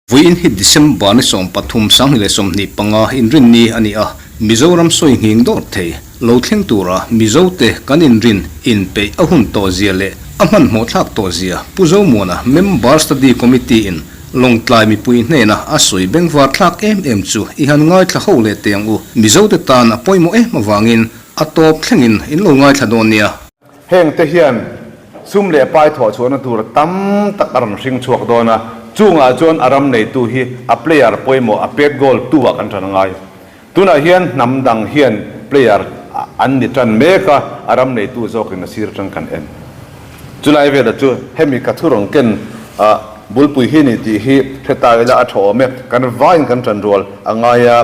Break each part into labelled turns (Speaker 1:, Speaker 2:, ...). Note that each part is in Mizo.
Speaker 1: Vawiin hi December ni 13 2025 inrinni a ni a, Mizoram sawi nghing dawr thei lo thleng tura Mizote kan inrin inpeih a hun tawh zia leh a hmanhmawh thlak tawh zia Pu Zomuana Member Study Committee in Lawngtlai mipui hnena a sawi bengvar thlak em em chu i han ngaithla ho leh teh ang u. Mizote tan a pawimawh em avangin a tawp thlengin in lo ngaithla dawn nia.
Speaker 2: Heng te hian sum leh pai thawh chhuahna tur tam tak a rawn hring chhuak dawn a, chungah chuan a ram neitu hi a player pawimawh a pet goal tu ah kan tan a ngai. Tunah hian hnam dang hian player an ni tan mek a, a ram neitu zawkin a sir atang kan en. Chulai velah chu hemi ka thu rawn ken bulpui hi ni tih hi hre ta ila a tha awm e, kan vaiin kan tan rual a ngai a.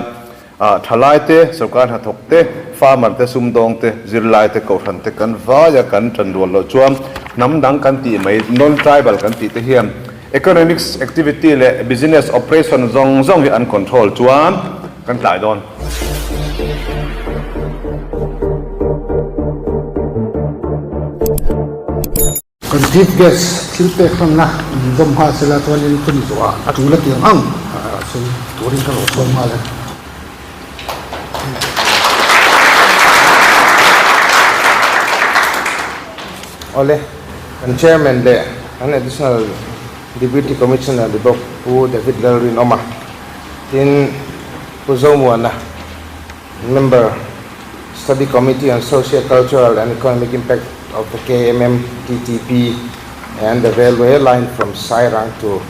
Speaker 2: Thalai te, sorkar hnathawk te, farmer te, sumdawng te, zirlai te, kohhran te kan vaia kan tan rual loh chuan hnam dang kan tih mai, non-tribal kan tih te hian economics activity leh business operation zawng zawng hi an control chuan kan tlai dawn.
Speaker 3: Kan chief guest thil pek hmanna in dawm nghal sela chuanin chumi zawhah a tul a ti ang ang sawi turin ka lo sawm nghal e.
Speaker 4: Awle, kan Chairman leh kan Additional Deputy Commissioner ni bawk Pu David Lalrinawma, tin Pu Zomuana, Member, Study Committee on Socio-Cultural and Economic Impact of the KMM-TTP and the Railway Line from Sairang to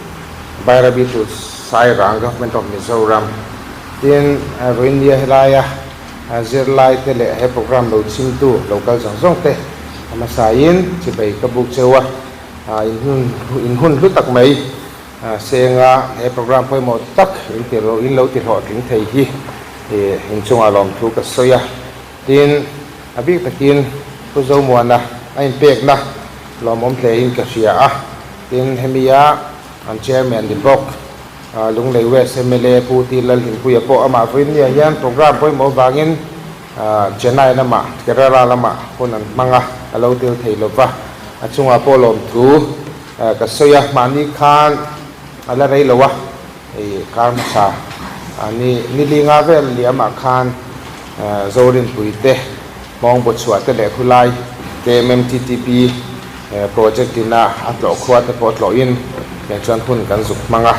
Speaker 4: Bairabi to Sairang, Government of Mizoram. Tin, Vawinia helaia zirlai te leh he program lo chhimtu lo kal zawng zawng te a hmasain chibai ka buk cheu a, in hun hlu tak mai Senga he program pawimawh tak in ti in lo ti hlawhtling thei hi inchungah lawmthu ka sawi a, tin a bik takin Pu Zomuana a inpekna lawmawm hlein ka hria a, tin hemia an chairman ni bawk Lunglei West mla Pu T Lalhimpuia pawh amah vawinia hian program pawimawh avangin Chennai lamah Kerala lamah hun an hmang a, a lo tel thei lova, a chungah pawh lawmthu Ka sawi a, mahni khan a la rei lo a, hei kar hmasa ni ni linga vel liamah khan Zorinpui te, Hmawngbaw chhuah te leh khulai KMMTTP project ina a tlawh khua te pawh tlawhin nen chuan hun kan zuk hmang a.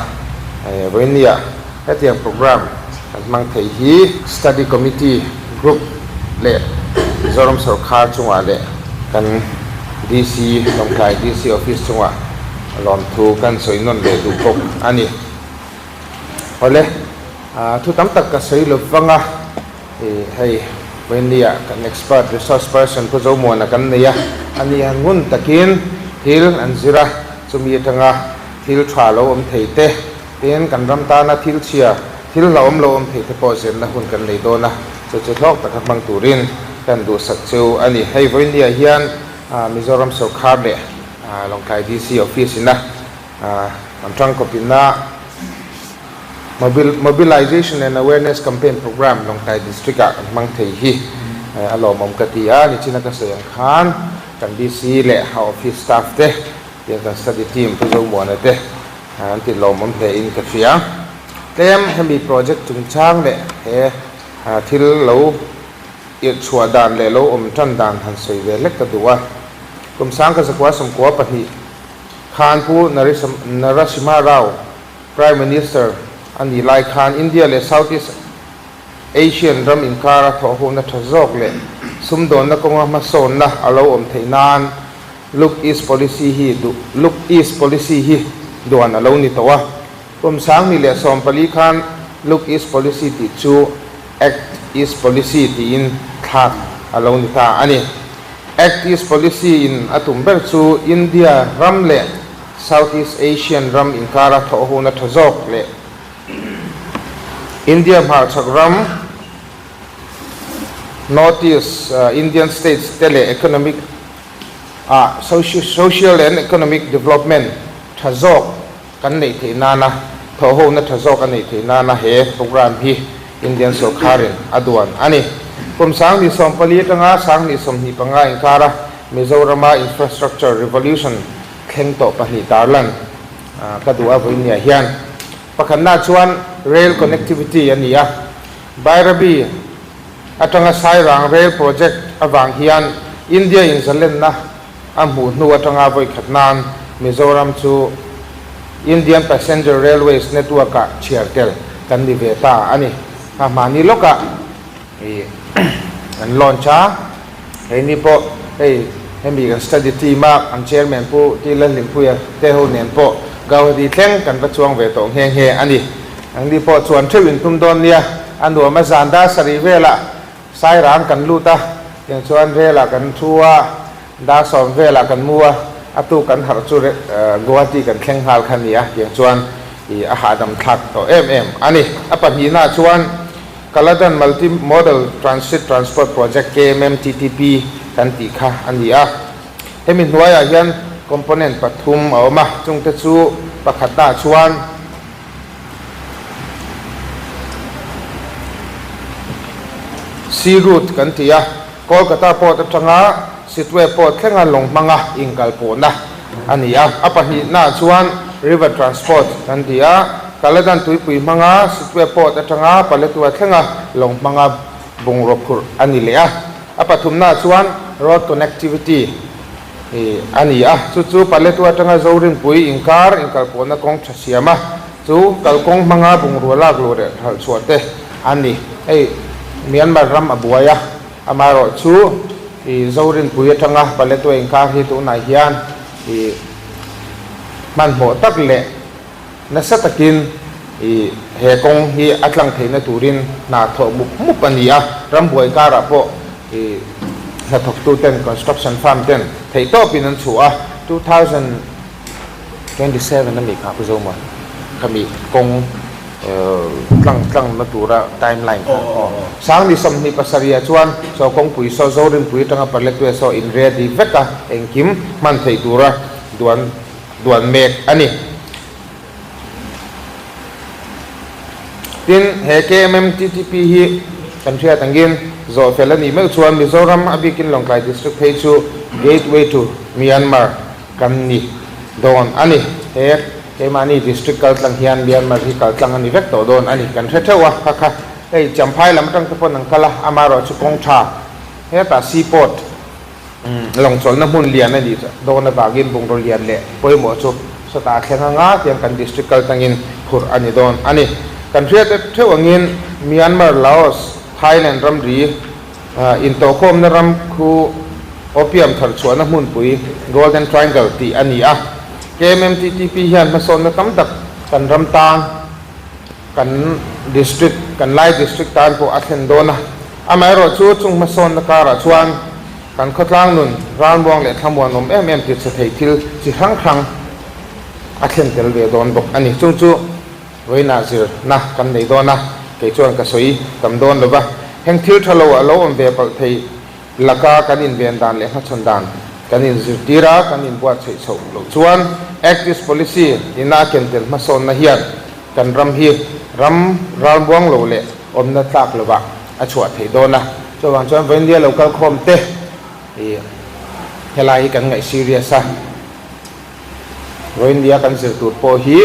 Speaker 4: Vawinia hetiang program kan hmang thei hi Study Committee Group leh Mizoram sawrkhar chungah leh kan DC, Lawngtlai DC Office chungah lawmthu kan sawi nawn leh duh bawk a ni. Awle, thu tam tak ka sawi lo vang a, hei Vawinia kan expert resource person Pu Zomuana kan nei a, ani han ngun takin thil an zir a, chumi atanga thil tha lo awm thei te, Tin, kan ram tana thil chhia, thil hlauhawm lo awm thei te pawh zirna hun kan nei dawn a, chu chu hlawk taka hmang turin kan duhsak chu a ni. Hei vawinia hian Mizoram sawrkhar leh Lawngtlai DC Office ina an tangkawpina Mobilization and Awareness Campaign Programme Lawngtlai District ah kan hmang thei hi a lawmawm ka ti a, nichina ka sawi ang khan kan DC leh a office staff te Tiang kan study team Pu Zomuana te an ti lawmawm hle in ka hria. Tlem hemi project chungchang leh he thil lo irh chhuah dan leh lo awm tan dan han sawi ve hlek ka duh a. Kum sang ka zakua 12 khan Pu Narasimha Rao Prime Minister a nih lai khan India leh South East Asian ram inkara thawhhawhna tha zawk leh sumdawnna kawnga hmasawnna a lo awm theih nan Look East Policy hi duh Look East Policy hi duan a lo ni tawh a. Kum 2014 khan Look East Policy tih chu Act East Policy tiin thlak a lo ni ta a ni. Act East Policy in a tum ber chu India ram leh Southeast Asian ram inkara thawhhawhna tha zawk leh India hmarchhak ram North East Indian States te leh economic ah social and economic development tha zawk kan neih theih nana thawhhona tha zawk a neih theih nana he program hi Indian sawrkharin a duan a ni. Kum 2014 atanga 2025 inkara Mizorama infrastructure revolution thleng tawh pahnih tarlan ka duh a vawinia hian. Pakhatna chuan Rail Connectivity a ni a, Bairabi atanga Sairang Rail Project avang hian India in zalenna a hmuh hnu atanga vawikhat nan Mizoram chu Indian Passenger Railways Network-ah chhiar tel kan ni ve ta a ni. A hmani lawkah ih an launch a, heini pawh hei hemi kan study team a an chairman Pu T Lalhlimpuia te ho nen pawh Gauhati thleng kan va chuang ve tawh nghe nghe a ni. Angni pawh chuan theuh in tum dawn nia, a nuam a zan dar sarih velah Sairang kan lut a, tiang chuan relah kan thu a, dar sawm velah kan mu a, a tuk kan harh chu Guwahati kan thleng nghal kha a ni a, tiang chuan ih a hahdam thlak tawh em em a ni. A pahnihnaah chuan Kaladan Multi Modal Transit Transport Project, KMMTTP, kan tih kha a ni a. Hemi hnuaiah hian component pathum a awm a, chungte chu pakhatnaah chuan, Sea route kan ti a, Kolkata port atanga Sittwe port thlenga lawng hmanga inkalpawhna a ni a. A pahnihnaah chuan river transport kan ti a, Kaladan tuipui hmanga Sittwe port atanga Paletwa thlenga lawng hmanga bungraw phurh a ni leh a. A pathumnaah chuan road connectivity. Hi a ni a, chu chu Paletwa atanga Zorinpui inkar inkalpawhna kawng tha siam a, chu kalkawng hmanga bungrua lak luh leh hralh chhuah te a ni. Hei Myanmar ram a buai a, amaherawh chu i Zorinpui atanga Paletwa inkar hi tunah hian i hmanhmawh tak leh nasa takin i he kawng hi a tlang theihna turin hna thawh mup mup a ni a, rambuai karah pawh i hnathawktu ten construction firm ten theihtawpin an chhuah a, 2027 a mi kha Pu Zomuan khami kawng tlang tlang na tura timeline kha aw Sangni 27 ah chuan saw kawngpui saw Zorinpui atanga Paletwe saw in ready vek a engkim hman theih tura duan duan mek a ni. Tin, he KMMTTP hi kan hriat angin zawh fel a nih meuh chuan Mizoram a bikin Lawngtlai District phei chu Gateway to Myanmar kan ni dawn a ni. He keimahni District kal tlang hian Myanmar hi kal tlang a ni vek tawh dawn a ni. Kan hre theuh a, kha kha hei Champhai lam atang te pawn an kal a, amaherawhchu kawng tha hetah Seaport Lawngchawlhna hmun lian a nih dawn avangin bungraw lian leh pawimawh chu sawtah a thleng anga tiang kan district kal tangin phurh a ni dawn a ni. Kan hriat theuh angin Myanmar, Laos, Thailand ramri intawhkhawmna ram khu opium tharchhuahna hmunpui Golden Triangle tih a ni a. KMMTTP hian hmasawnna tam tak kan ram tan, kan district, kan Lai district tan pawh a thlen dawn a. Amaherawhchu chung hmasawnna karah chuan kan khawtlang nun ralmuang leh thlamuanawm em em ti chhe thei thil chi hrang hrang a thlen tel ve dawn bawk a ni. Chung chu vawiinah zirna kan nei dawn a, kei chuan ka sawi tam dawn lo va, heng thil tha lo a lo awm ve palh thei laka kan inven dan leh hmachhawn dan kan inzirtir a, kan inbuatsaih chhoh loh chuan Act East Policy ina a ken tel hmasawnna hian kan ram hi ram ralmuang lo leh awmna tlak lovah a chhuah theih dawn a, chuvang chuan vawiindia lo kal khawm te ih helai hi kan ngaih serious a, vawiindia kan zir tur pawh hi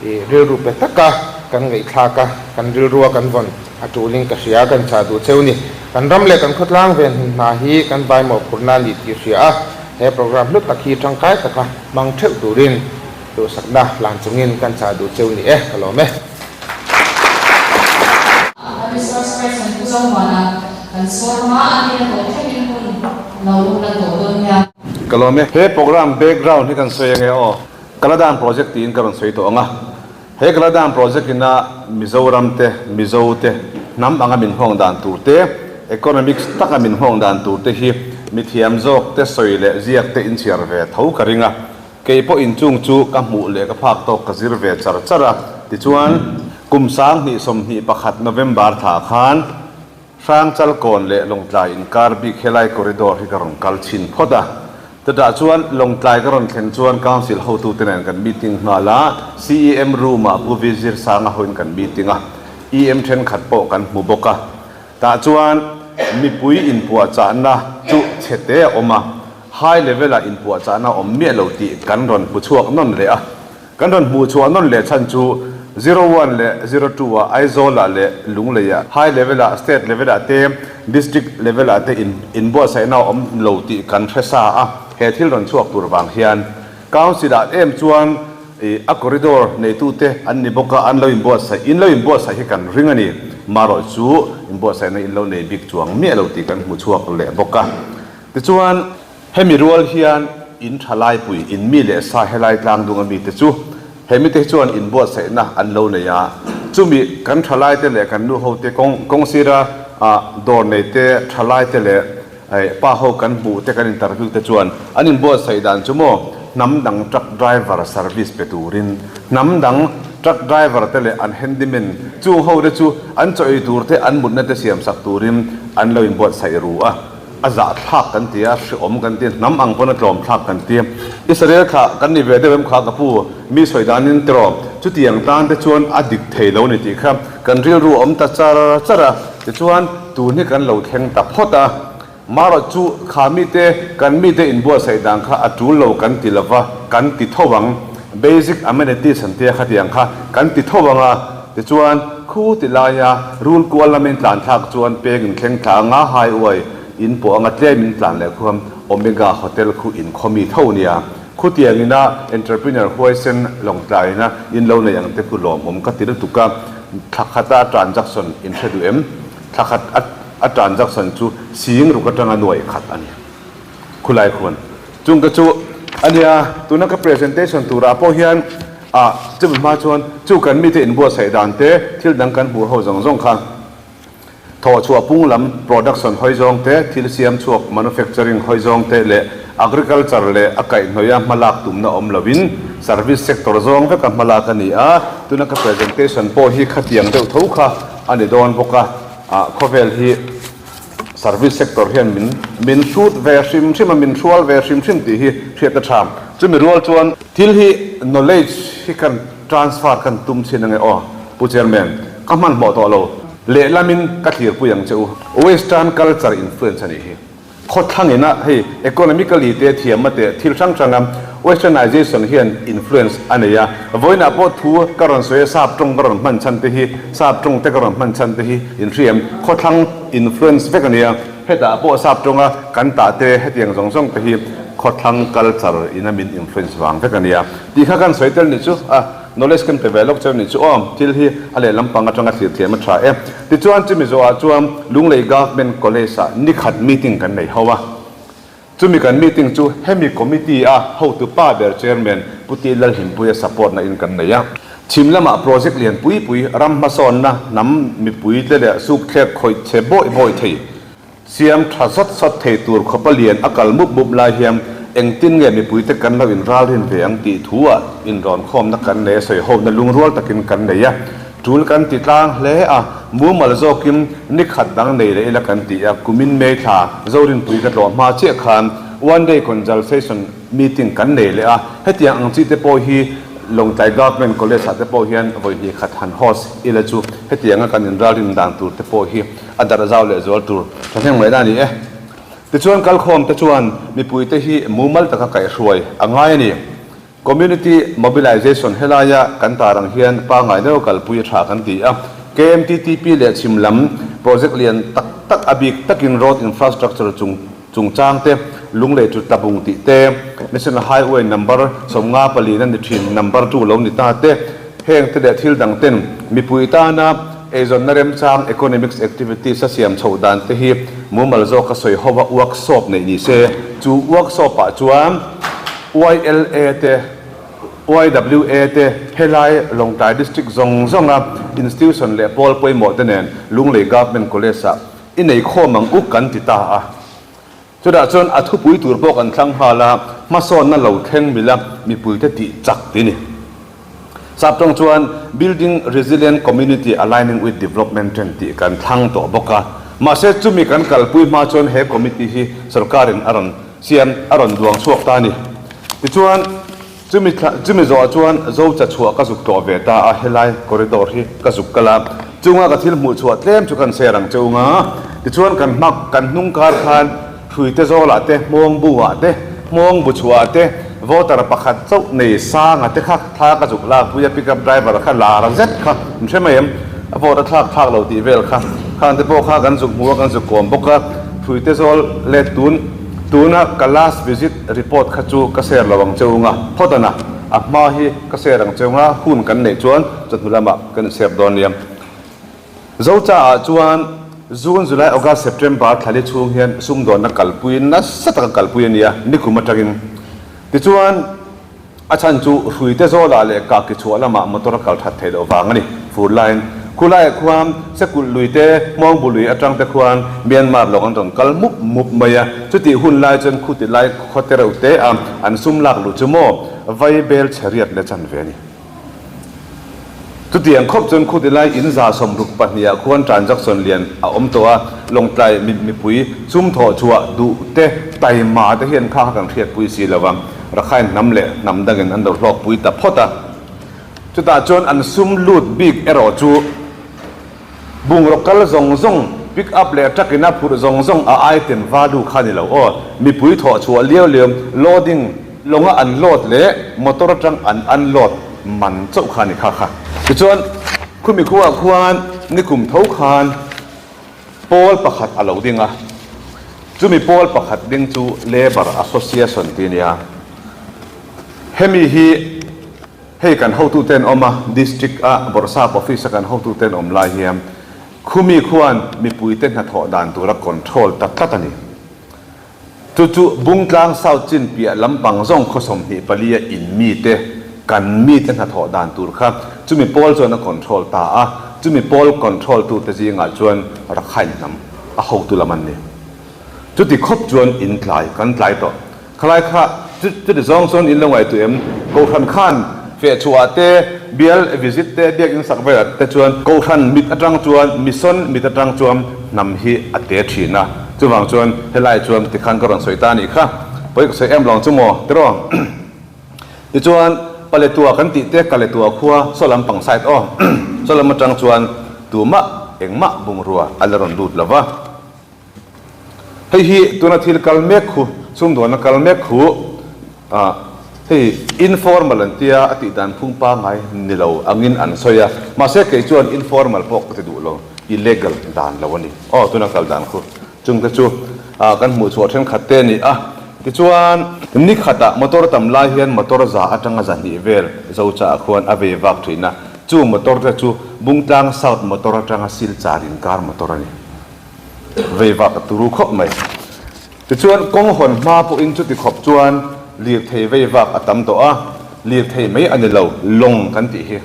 Speaker 4: ih rilru pe taka kan ngaihthlak a, kan rilrua kan vawn a tulin ka hria, kan chah duh cheu ni. Kan ram leh kan khawtlang ven hun hna hi kan vai mawhphurhna a ni tih hria a, he program hlu tak hi tangkai taka hmang theuh turin duhsakna hlan chungin kan chah duh cheu ni e, ka lawm e.
Speaker 5: A resource person Pu Zomuana kan sawr hma a nia tawh thlengin hun lo la tawh dawn nia.
Speaker 2: Ka lawm e. He program background hi kan sawi ange aw. Kaladan project tiin ka rawn sawi tawh ang a. He Kaladan project ina Mizoram te, Mizo te hnam anga min nghawng dan tur te, economics taka min nghawng dan tur te hi mithiam zawk te sawi leh ziak te inchhiar ve tho ka ring a. Kei pawh inchung chu ka hmuh leh ka phak tawk ka zir ve char char a, tichuan kum 2021 November thla khan Hrangchalkawn leh Lawngtlai inkar bik helai corridor hi ka rawn kal chhin phawt a. Chutah chuan Lawngtlai ka rawn thleng chuan Council hotute nen kan meeting nghal a, CEM room ah Pu Vizir Sanga hoin kan meeting a, EM thenkhat pawh kan hmu bawk a. Tah chuan mipui inpuahchahna chu chhe te a awm a, high level ah inpuahchahna awm miah lo tih kan rawn hmu chhuak nawn leh a. Kan rawn hmuh chhuah nawn leh chhan chu 01 leh 02 ah Aizawl-ah leh Lunglei-ah High Level-ah State Level-ah te District Level-ah te in inbuatsaihna a awm lo tih kan hre sa a, he thil rawn chhuak tur vang hian Council-ah em chuan ih a corridor neitute an ni bawk a, an lo inbuatsaih in lo inbuatsaih hi kan ring a ni. Marawh chu inbuatsaihna in lo nei bik chuang miah lo tih kan hmu chhuak leh bawk a. Tichuan. Hemi rual hian in tha laipui, in mi leh sa helai tlang dung ami te chu hemi te hi chuan inbuatsaihna an lo nei a, chumi kan tha laite leh kan nu ho te kawng kawng sira dawr nei te tha laite leh pa ho kan hmuh te kan interview te chuan an inbuatsaih dan chu maw hnam dang truck driver service pe turin hnam dang truck driver te leh an handyman chung ho te chu an chaw ei tur te an mutna te siam sak turin an lo inbuatsaih ru a. A zahthlak kan ti a, hreawm kan ti a, hnam ang pawn a tlawmthlak kan ti a. Israel kha kan ni ve deuh em kha ka pu, mi sawi danin tiraw, chutiang tan te chuan a dik thei lo ni tih kha kan rilru a awm ta char char a, tichuan tun hi kan lo thleng ta phawt a. Marawh chu kha mite, kan mite inbuatsaih dan kha a tul lo kan ti lova, kan ti tho ang. Basic amenities an tia khatiang kha kan ti tho ang a, Tichuan, khu ti laia rul kual lamin tlan thlak chuan peng in thleng thla anga highway in pawh anga tlem in tlan leh khuam Omega Hotel khu in khaw mi tho nia. Khutiang ina entrepreneur huaisen lawngtlai ina in lo nei ang te khu lawmawm ka ti lutuk a, thla khata transaction in hre duh em? Thla khat a transaction chu sing ruk atanga nuaih khat a ni. Khulai khuan chung ka chu a nia, tuna ka presentation turah pawh hian ah chumi hma chuan chu kan mite inbuatsaih dan te, thil dang kan hmuh ho zawng zawng kha thawhchhuah pung lam production hawi zawng te, thil siam chhuak manufacturing hawi zawng te leh agriculture leh a kaihhnawih a hmalak tumna awm lovin service sector zawng veka hmalak a ni a, tuna ka presentation pawh hi khatiang deuh tho kha a ni dawn bawk a, ah khawvel hi. Service sector hian min min hrut ve hrim hrim a, min hrual ve hrim hrim tih hi hriat a tha. Chumi rual chuan thil hi knowledge hi kan transfer kan tum chin ange aw Pu Chairman, ka hmanhmawh tawh lo. Lehlamin ka thlirpui ang che u. Western culture influence a nih hi. Khawthlangin a hei economically te thiam a teh thil hrang hrang a Westernization hian influence a nei a. Vawiinah pawh thu ka rawn sawi a, sap tawng ka rawn hman chhan te hi, sap tawng te ka rawn hman chhan te hi inhriam khawthlang influence vek a nia. Hetah pawh sap tawnga kan tah te hetiang zawng zawng te hi khawthlang culture in a min influence vang vek a nia. Tih kha kan sawi tel ni chu a knowledge kan pe ve lawk cheu ni chu aw. Thil hi a lehlam pang atanga thlir thiam a tha e. Tichuan chumi zawhah chuan Lunglei Government College ah nikhat meeting kan nei ho a. Chumi kan meeting chu hemi committee a hotu pa ber chairman Pu Ti Lalhimpuia support na in kan nei a. Chhim lamah project lian pui pui ram hmasawnna hnam mipui te leh sukthlek khawih chhe bawih bawih thei, siam tha zawt sawt thei tur khawpa lian a kal mup mup lai hian engtin nge mipui te kan lo inralrin ve ang tih thu ah inrawnkhawmna kan nei a sawihawpna lungrual takin kan nei a. Tul kan ti tlang hle a, mumal zawkin ni khat dang nei leh ila kan ti a, kumin May thla Zorinpui ka tlawh hma chiah khan One Day Consultation Meeting kan nei leh a, hetiang ang chi te pawh hi Lawngtlai Government College ah te pawh hian vawi hnih khat han host ila chu hetianga kan inralrin dan tur te pawh hi a darh zau leh zual tur thahnem ngaihna a ni e. Tichuan kalkhawm te chuan mipuite hi mumal taka kaihhruai a ngai a ni. Community Mobilization helaia kan tar ang hian pangngai deuh kalpui a tha kan ti a. KMTTP leh chhim lam project lian tak tak a bik takin road infrastructure chung chungchang te, Lunglei chu Tlabung tih te, National Highway number 54 na ni thin number 2 lo ni ta te, heng te leh thil dang ten mipui tana eizawnna remchang economics activities a siam chhoh dan te hi mumal zawka sawi hova workshop neih ni se. Chu workshop ah chuan YLA te, YWA te, helai Lawngtlai District zawng zawnga institution leh pawl pawimawh te nen Lunglei Government College ah i nei khawm ang u kan ti ta a. Chutah chuan a thupui tur pawh kan thlang nghal a, hmasawnna lo thleng mila mipuite tih chak ti ni. Saptawng chuan Building Resilient Community Aligning with Development Trend tih kan thlang tawh bawk a. Mahse chumi kan kalpui hma chuan he committee hi sorkarin a rawn siam a rawn duang chhuak ta a ni. Tichuan chumi thla chumi zawhah chuan Zocha chhuah ka zuk tlawh ve ta a, helai corridor hi ka zuk kal a, chunga ka thil hmuh chhuah tlem chu kan share ang che ung a. Tichuan kan hmak kan hnung kar khan Hruite zawlah te, hmawng bu ah te, hmawng bu chhuah ah te, Voter pakhat chauh nei sanga te kha thla ka zuk lakpui a, pickup driver kha lar zet kha min hre mai em? A vote a thlak thlak lo tih vel kha khang te pawh kha kan zuk hmu a, kan zuk kawm bawk a, Hruite zawl let tun tuna ka last visit report kha chu ka share lo ang cheu nga phawt a na, a hma hi ka share ang cheu nga, hun kan neih chuan chawhnu lamah kan in share dawn nia. Zocha ah chuan June, July, August, September thlali chhung hian sumdawnna kalpui nasa taka kalpui a ni a, nikum atangin. Tichuan, a chhan chu Hruite zawlah leh Kaki chhuah lamah motor a kal that theih loh vang a ni. Fur laiin khulaiah khuan Sekulh lui te, Hmawngbu lui atang te khuan Myanmar lawng an rawn kal mup mup mai a, chutih hun lai chuan khuti lai khaw te reuh te a an sum lak luh chu maw Vaibel chhe riat leh chan ve a ni. Chutiang khawp chuan khuti lai in 62 ah khuan transaction lian a awm tawh a, Lawngtlai mipui sum thawh chhuah duh te taima te hian kha kha kan hriatpui si lo va, Rakhine hnam leh hnam dangin an lo hlawkpui ta phawt a. Chutah chuan an sum lut bik erawh chu Bungraw kal zawng zawng, pick up leh truck in a phurh zawng zawng a item value kha ni lo aw. Mipui thawh chhuah liau liau, loading lawnga an load leh motor atang an unload man chauh kha ni kha kha. Tichuan, khumi khuaah khuan nikum tho khan pawl pakhat a lo ding a, chumi pawl pakhat ding chu Labour Association tih a ni a. Hemi hi. Hei kan hotute an awm a, District a Bawrhsap Office a kan hotute an awm lai hian khumi khuan mipuite hnathawh dan tura control ta tlat a ni. Chu chu Bungtlang South chin piah lampang zawng khaw 24 a in mite, kan mite hnathawh dan tur kha chumi pawl chuan a control ta a, chumi pawl control tute zingah chuan Rakhine hnam a hotu lam an ni. Chuti khawp chuan in tlai kan tlai tawh. Khalai kha chuti zawng chuan in lo ngaihtuah em? Kohhran khan fehchhuah te, bial visit te, biakinn sak velah te chuan Kohhran mit atang chuan, mission mit atang chuan hnam hi a te thin a. Chuvang chuan helai chuan tikhan ka rawn sawi ta a nih kha. Pawi ka sawi em lo ang chu maw? Tiraw? Tichuan Paletua kan tih te, Kaletua khua saw lampang side aw, saw lam atang chuan tumah engmah bungrua a la rawn lut lo va. Hei hi tuna thil kal mek khu, sumdawnna kal mek khu ah hei informal an tia a tih dan phung pangngai ni lo angin an sawi a, mahse kei chuan informal pawh ka ti duh lo, illegal dan lo a ni. Aw tuna kal dan khu chungte chu ah kan hmuh chhuah thenkhat te a ni a, tichuan ni khatah motor tam lai hian motor za atanga 200 vel zo chah khuan a vei vak thin a, chu motor te chu Bungtlang South motor atanga Silchar inkar motor a ni. Vei vak a turu khawp mai. Tichuan kawng hawn hma pawhin chuti khawp chuan lirthei vei vak a tam tawh a, lirthei mai a ni lo, lawng kan tih hi.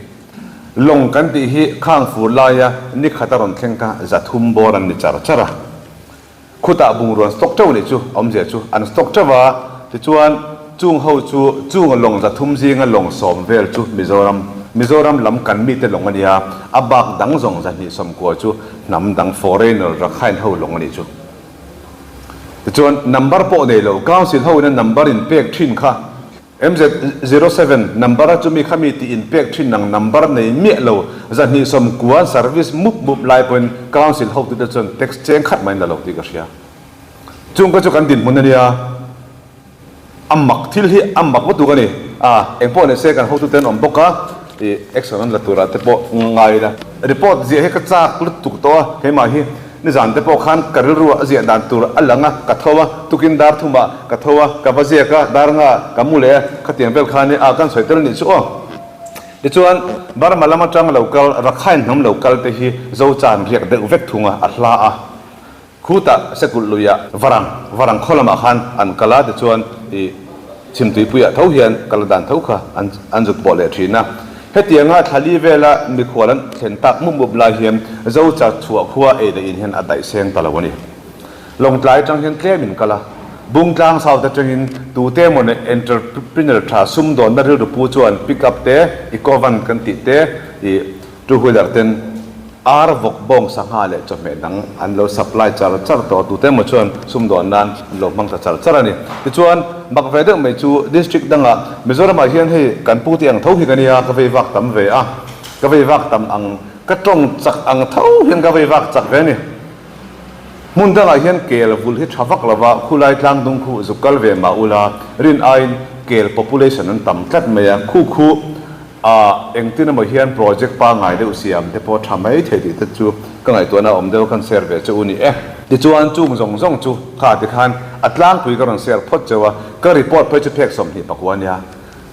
Speaker 2: Lawng kan tih hi khang fur laia ni khat a rawn thleng kha 300 bawr an ni char char a. Khutah bungrua an stock teuh a nih chu, awmzia chu an stock teuh a, tichuan chung ho chu chung a lawng 300 zinga lawng 10 vel chu Mizoram, Mizoram lam kan mite lawng a nia, a bak dang zawng 290 chu Hnam dang foreigner Rakhine ho lawng a nih chu. Tichuan number pawh nei lo, council ho in a number in pek thin kha MZ 07 number a chumi khami tih in pek thin ang number nei miah lo 290 an service mup mup lai pawhin council ho tute chuan tax cheng khat mai an la lo tih ka hria. Chung kha chu kan dinhmun a nia. A mak thil hi a mak lutuk a ni. A, engpawh ni se kan hotute an awm bawk a, ih action an la turah te pawh ngai ila. Report ziah hi ka chak lutuk tawh a, keimah hi nizan te pawh khan ka rilru a ziah dan tur a lang a, ka tho a, tukin dar thumah ka tho a, ka va ziak a, dar nga ka mu leh a, khatiang vel khan i a kan sawi tel a nih chu aw. Tichuan, Burma lam atang lo kal, Rakhine hnam lo kal te hi Zochan riak deuh vek thung a, a hla a. Khutah Sekulh luiah Varang, Varang khaw lamah khan an kal a, tichuan i Chhimtuipuiah tho hian kal dan tho kha an an zuk pawh leh thin a. Hetianga thlali vela mikhual an thlen tak mup mup lai hian Zocha chhuah khua ei leh in hian a daih seng ta lo a ni. Lawngtlai atang hian tlem in kal a, Bungtlang South atangin tute emaw nen entrepreneur tha sumdawnna rilru pu chuan pick up te, eco van kan tih te, i two wheeler ten Ar vawk bawng sangha leh chawhmeh dang an lo supply char char tawh a, tute emaw chuan sumdawn nan an lo hmang ta char char a ni. Tichuan, mak ve deuh mai chu district dangah Mizoramah hian hei kan pu tih ang tho hi ka nia, ka vei vak tam ve a, ka vei vak tam ang, ka tawng chak ang tho hian ka vei vak chak ve a ni. Hmun dangah hian kel vul hi tha vak lova khulai tlang dung khu zuk kal ve mah ula rin aiin. kel population an tam tlat mai a, khu khu ah engtin emaw hian project pangngai deuh siam te pawh tha mai thei tih te chu ka ngaihtuahna awm deuh a kan share ve che u ni e. Tichuan chung zawng zawng chu kha tikhan a tlangpui ka rawn share phawt cheu a, ka report phei chu phek 24 a nia.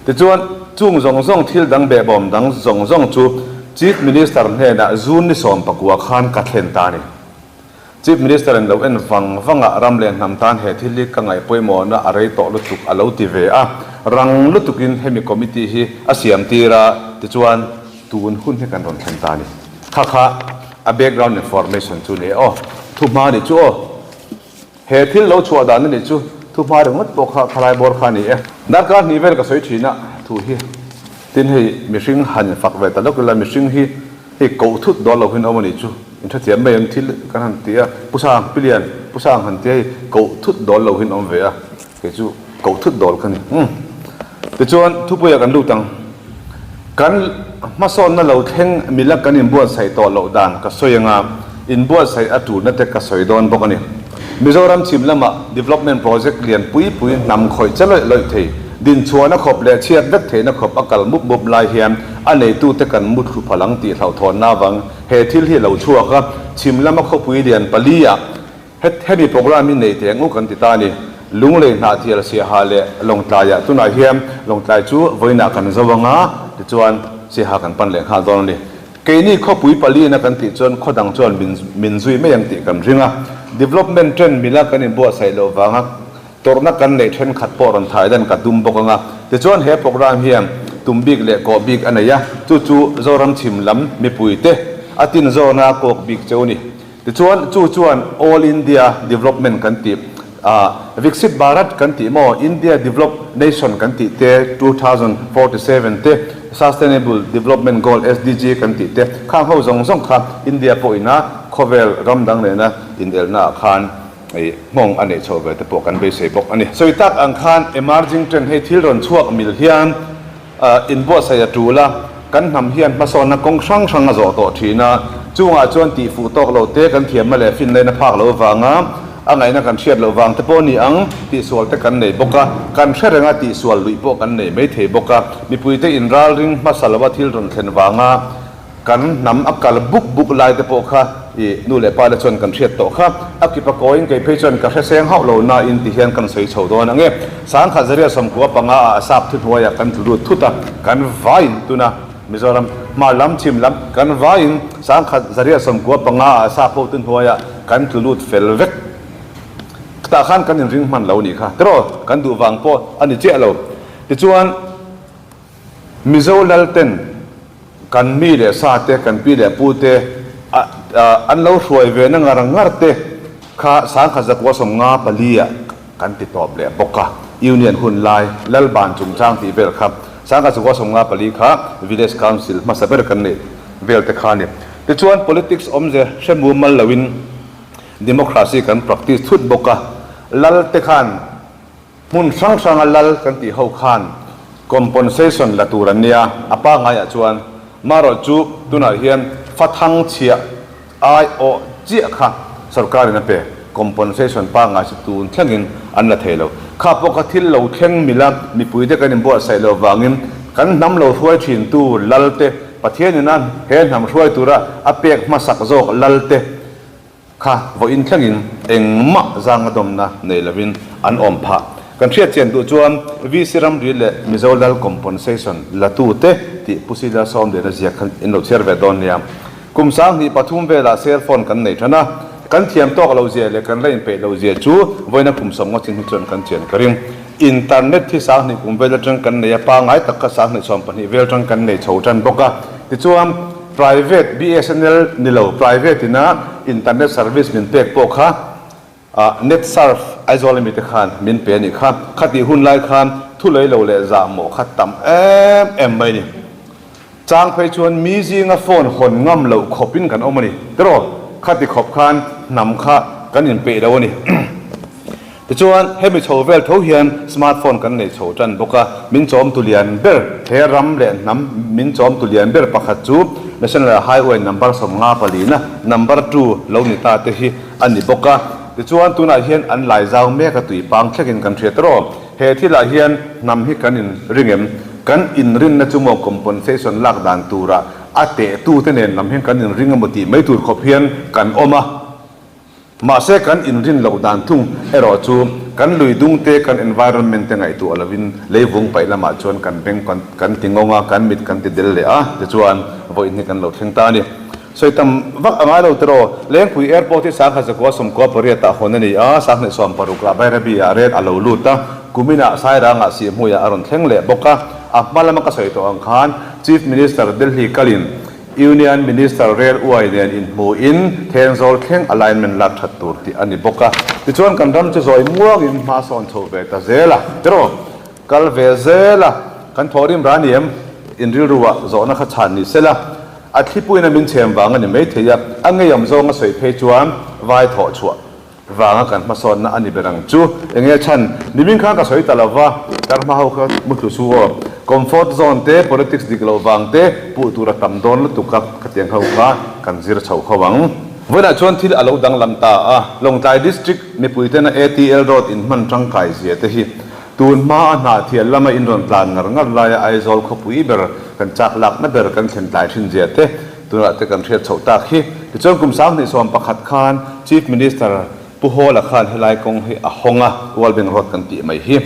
Speaker 2: Tichuan chung zawng zawng thil dang behbawm dang zawng zawng chu Chief Minister hnenah June ni 19 khan ka thlen ta a ni. Chief Minister in lo en vang vang a, ram leh hnam tan he thil hi ka ngaih pawimawhna a rei tawh lutuk a lo ti ve a, rang lutukin hemi committee hi a siam tir a, tichuan tun hun hi kan rawn thlen ta a ni. Kha kha a background information chu ni e aw, thuhma nih chu aw. He thil lo chhuah dan a nih chu thuhma ringawt pawh kha khalai bawr kha a ni e. Darkar hnih vel ka sawi thin a thu hi tin hei mihring han infak ve ta lawk ila mihring hi hei koh thut dawn lo hin awm a nih chu inthathiam mai em thil kan han ti a Pu Sang Pi Lian Pu Sang han ti a hei koh thut dawn lo hin awm ve a kei chu koh thut dawl ka ni umm tichuan thupuiah kan lut ang Kan hmasawnna lo thleng mila kan inbuatsaih tawh loh dan ka sawi anga, inbuatsaih a tulna te ka sawi dawn bawk a ni. Mizoram chhim lama development project lian pui pui hnam khawih che lawih lawih thei, dinchhuahna khawp leh chhiat vek theihna khawp a kal mup mup lai hian a neitute kan muthlu phal ang tih hlauhthawnna avang he thil hi a lo chhuak a, chhim lama khawpui lian pali ah Het hemi program hi nei teh ang u kan ti ta a ni. Lunglei Hnahthial Siaha leh Lawngtlaiah tunah hian Lawngtlai chu vawiinah kan zo anga tichuan Siaha kan pan leh nghal dawn a ni. Keini khawpui paliin a kan tih chuan khaw dang chuan min min zui mai ang tih kan ring a. Development trend mila kan inbuatsaih loh vanga tawrhna kan neih thenkhat pawh rawn thai dan ka tum bawk anga tichuan he program hian tum bik leh kawh bik a nei a, chu chu Zoram chhim lam mipuite a tinzawna kawk bik cheu a ni. Tichuan, chu chuan All India Development kan tih, Viksit Bharat kan tih maw, India Developed Nation kan tih te, 2047 te, Sustainable Development Goal, SDG, kan tih te, khang ho zawng zawng kha India pawhina khawvel ram dang nena inelna ah khan nghawng a neih chhoh ve te pawh kan beisei bawk a ni. Sawi tak ang khan emerging trend hei thil rawn chhuak mil hian Inbuatsaih a tul a, kan hnam hian hmasawnna kawng hrang hrang a zawh tawh thin a, chungah chuan tihfuh tawk lo te kan thiamna leh finlaina phak loh vanga a ngaihna kan hriat loh vang te pawh a ni ang, tihsual te kan nei bawk a, kan hre renga tihsual luih pawh kan nei mai thei bawk a, mipuite inralring hmasa lova thil rawn thlen vanga Kan hnam a kal buk buk lai te pawh kha i nu leh pa te chuan kan hriat tawh kha. A kip a kawiin kei phei chuan ka hre seng hauh lo nain ti hian kan sawi chho dawn ang e. 1995 ah sap thuhnuaiah kan tlu lut thut a, kan vaiin tuna Mizoram hmar lam chhim lam kan vaiin 1995 ah sap ho thuhnuaiah kan tlu lut fel vek. Tah khan kan inring hman lo nih kha. Tiraw kan duh vang pawh a ni chiah lo. Tichuan. Mizo Lalten kan mi leh sa te, kan pi leh pu te an lo hruai ve na ngar ngar te kha 1954 ah kan ti tawp leh bawk a. Union hun lai Lalban chungchang tih vel kha 1954 kha Village Council hmasa ber kan neih vel te kha a ni. Tichuan politics awmze hre mumal loin democracy kan practice thut bawk a. Lal te khan Hmun hrang hranga lal kan tih ho khan compensation la tur an nia, a pangaiah chuan marawh chu tunah hian fathang chhiah ai awh chiah kha sorkarin a pe, compensation pangai chu tun thlengin an la thei lo. Kha pawh kha thil lo thleng mila mipuite kan inbuatsaih loh vangin kan hnam lo hruai thintu lalte Pathianin a he hnam hruai tura a pek hmasak zawk lalte Kha vawiin thlengin engmah zanga dawmna nei lovin an awm phah. Kan hriat chian duh chuan VC ramri leh Mizo Lal Compensation latute tih Pu Sila Sawmliana ziak khan in lo chhiar ve dawn nia. Kum 2003 velah cell phone kan nei tan a, kan thiam tawk lo zia leh kan la inpeih lo zia chu vawiina kum 50 chin hi chuan kan chian ka ring. Internet hi 2000 kum vel atang kan nei a, pangngai tak kha 2012 vel atang kan nei chho tan bawk a. Tichuan. Private BSNL ni lo, private ina internet service min pek pawh kha Netsurf Aizawl ami te khan min pe a nih kha. Khatih hun lai khan thu lei lo leh zah mawh kha tam em em mai a ni. Chang phei chuan mi zinga phone hawn ngam loh khawpin kan awm a ni. Tiraw? Khati khawp khan hnam kha kan inpeih lo a ni. Tichuan, hemi chho vel tho hian smartphone kan nei chho tan bawk a, min chawmtu lian ber, he ram leh hnam min chawmtu lian ber pakhat chu National Highway number 54 na number two lo ni ta te hi a ni bawk a. Tichuan, tunah hian an lai zau mek a tui pang thlekin kan hriat rawh. He thilah hian hnam hi kan in ring em? Kan inrinna chu maw compensation lak dan tura a tehtute nen lam hian kan inring emaw tih mai tur khawp hian kan awm a. Mahse kan inrin loh dan thung erawh chu kan lui dung te, kan environment te ngaihtuah lovin leivung paih lamah chuan kan beng kan ti ngawng a, kan mit kan ti del leh a, tichuan vawiin hi kan lo thleng ta a ni. Sawi tam vak a ngai lo tiraw? Lengpui Airport hi 1918 ah hawn a ni a, 1960 ah Bairabi ah rel a lo lut a, kuminah Sairangah Sihhmuiah a rawn thleng leh bawk a. A hma lama ka sawi tawh ang khan Chief Minister Delhi kalin Union Minister rel uai nen inhmuhin Thenzawl thleng alignment lak that tur tih a ni bawk a. Tichuan kan ram chu zawi muangin hma sawn chho ve ta zel a tiraw? Kal ve zel a, kan thawhrim ra ni em? Inrilruah zawhna kha chhan ni sela. A thlipuiin a min chhem vang a ni maithei a, a ngeiawm zawng a sawi phei chuan vai thawh chhuah vanga kan hmasawnna a ni ber ang chu. Enge chhan? Nimin khan ka sawi ta lo va, tar hma ho kha mu thlu su aw. Comfort zone te, politics dik loh vang te puh tur a tam dawn lutuk a, khatiang ho kha kan zir chho kho ang. Vawiinah chuan thil a lo danglam ta a, Lawngtlai District mipuitena ATL Road inhman tangkai zia te hi Tun hma a hnahthial lama in rawn tlan ngar ngar laia Aizawl khawpui ber kan chak lakna ber kan thlen tlai thin zia te tunah te kan hriat chhoh tak hi. Tichuan kum 2011 khan Chief Minister Pu Hawla khan helai kawng hi a hawng a, World Bank Road kan tih mai hi.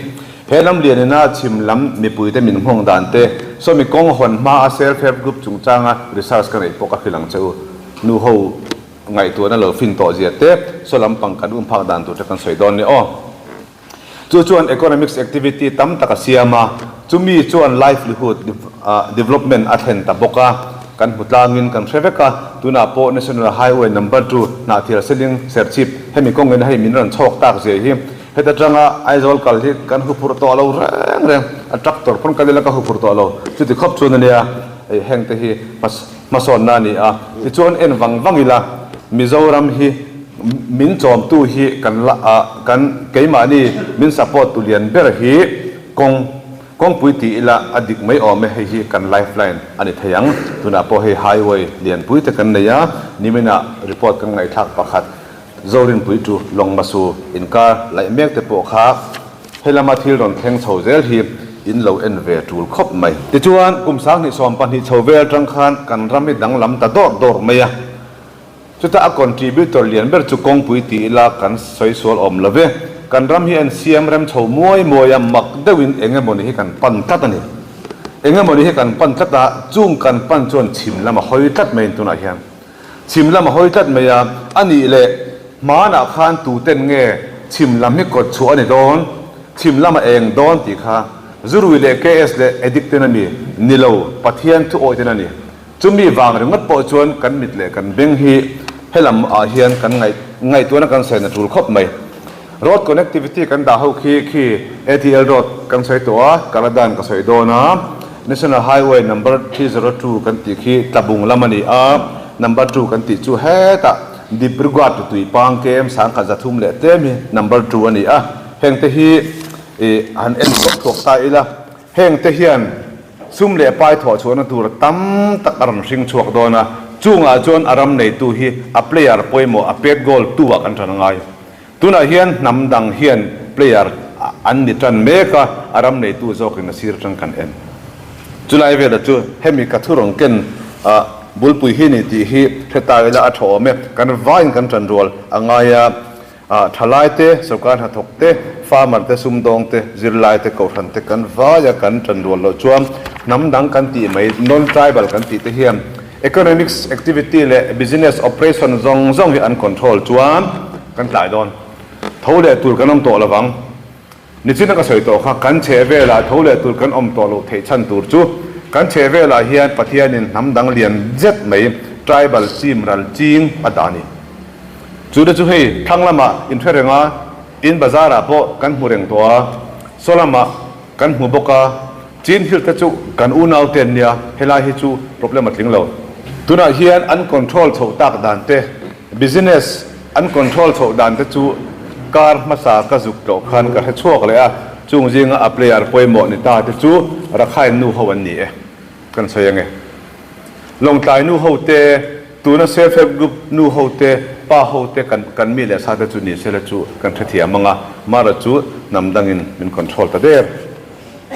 Speaker 2: He lam lianina chhim lam mipuite min nghawng dan te, sawmi kawng hawn hma a Self Help Group chungchanga research ka neih pawh ka hrilh ang che u. Nu ho ngaihtuahna lo fin tawh zia te, saw lampang kan um phak dan tur te kan sawi dawn nia aw. Chu chuan economics activity tam tak a siam a, chumi chuan livelihood development a thlen ta bawk a, kan hmu tlangin kan hre vek a, tunah pawh National Highway Number 2 Hnahthial Seling Serchhip hemi kawngin hei min rawn chhawk tak zia hi heta tanga Aizawl kal hi kan huphurh tawh lo reng reng, a tractor pawn kal ila ka huphurh tawh lo, chuti khawp chuan a nia heng te hi hmasawnna a ni a, tichuan en vang vang ila Mizoram hi Min chawmtu hi kan la a, kan keimahni min support tu lian ber hi kawng, kawngpui ti ila a dik mai awm e, hei hi kan lifeline a ni thei ang. Tunah pawh hei highway lianpui te kan nei a, niminah report kan ngaihthlak pakhat Zorinpui chu Lawngmasu inkar laih mek te pawh kha helama thil rawn thleng chho zel hi in lo en ve tul khawp mai. Tichuan kum 2012 chho vel atang khan kan ram hi danglam ta dawrh dawrh mai a. Chutah a contributor lian ber chu kawngpui ti ila kan sawi sual awm lo ve. Kan ram hi an siam rem chho muai muai a, mak deuhin eng emawni hi kan pan tlat a ni. Eng emawni hi kan pan tlat a, chung kan pan chuan chhim lam a hawi tlat mai in tunah hian. Chhim lam a hawi tlat mai a, a nih leh hmanah khan tuten nge chhim lam hi kawt chhuah a ni dawn, chhim lam a eng dawn tih kha Zurui leh KS leh addict ten a ni, ni lo, Pathian thu awih ten a ni. Chumi vang ringawt pawh chuan kan mit leh kan beng hi helam ah hian kan ngaih ngaihtuahna kan sawi na tul khawp mai. Road connectivity kan dah ho khi khi ATL road kan sawi tawh a, Kaladan ka sawi dawn a, National Highway number 302 kan tih khi Tlabung lam a ni a, number 2 kan tih chu hetah Dibrugarh to Tuipang KM 1300 leh tlem hi number 2 a ni a, hengte hi ih han en thuak thuak ta ila. Heng te hian sum leh pai thawh chhuahna tur tam tak a rawn hring chhuak dawn a, chungah chuan a ram neitu hi a player pawimawh a pet goal tu ah kan tan a ngai. Tunah hian hnam dang hian player an ni tan mek a, a ram neitu zawkin a sir atang kan en. Chulai velah chu hemi ka thu rawn ken bulpui hi ni tih hi hre ta ila a tha awm e, kan vaiin kan tan rual a ngai a. Thalai te, sorkar hnathawk te, farmer te, sumdawng te, zirlai te, kohhran te kan vaia kan tan rual loh chuan hnam dang kan tih mai non-tribal kan tih te hian economics activity leh business operation zawng zawng hi an control chuan kan tlai dawn. Tho leh tur kan awm tawh lovang. Nichina ka sawi tawh kha kan chheh velah tho leh tur kan awm tawh loh theih chhan tur chu kan chheh velah hian Pathianin hnam dang lian zet mai tribal chim ral ching a dah a ni. Chu te chu hei thlang lamah in hre reng a, in bazar ah pawh kan hmu reng tawh a, saw lamah kan hmu bawk a, Chin Hill te chu kan unau te an nia, helai hi chu problem a tling lo. Tunah hian an control chhoh tak dan te, business an control chhoh dan te chu kar hmasa ka zuk tlawh khan ka hre chhuak leh a, chung zinga a player pawimawh ni ta te chu Rakhine nu ho an ni e, kan sawi ange. Lawngtlai nu ho te. tuna Self Help Group nu ho te, pa ho te kan kan mi leh sa te chu ni sela chu kan hrethiam ang a, mara chu hnam dangin min control ta der.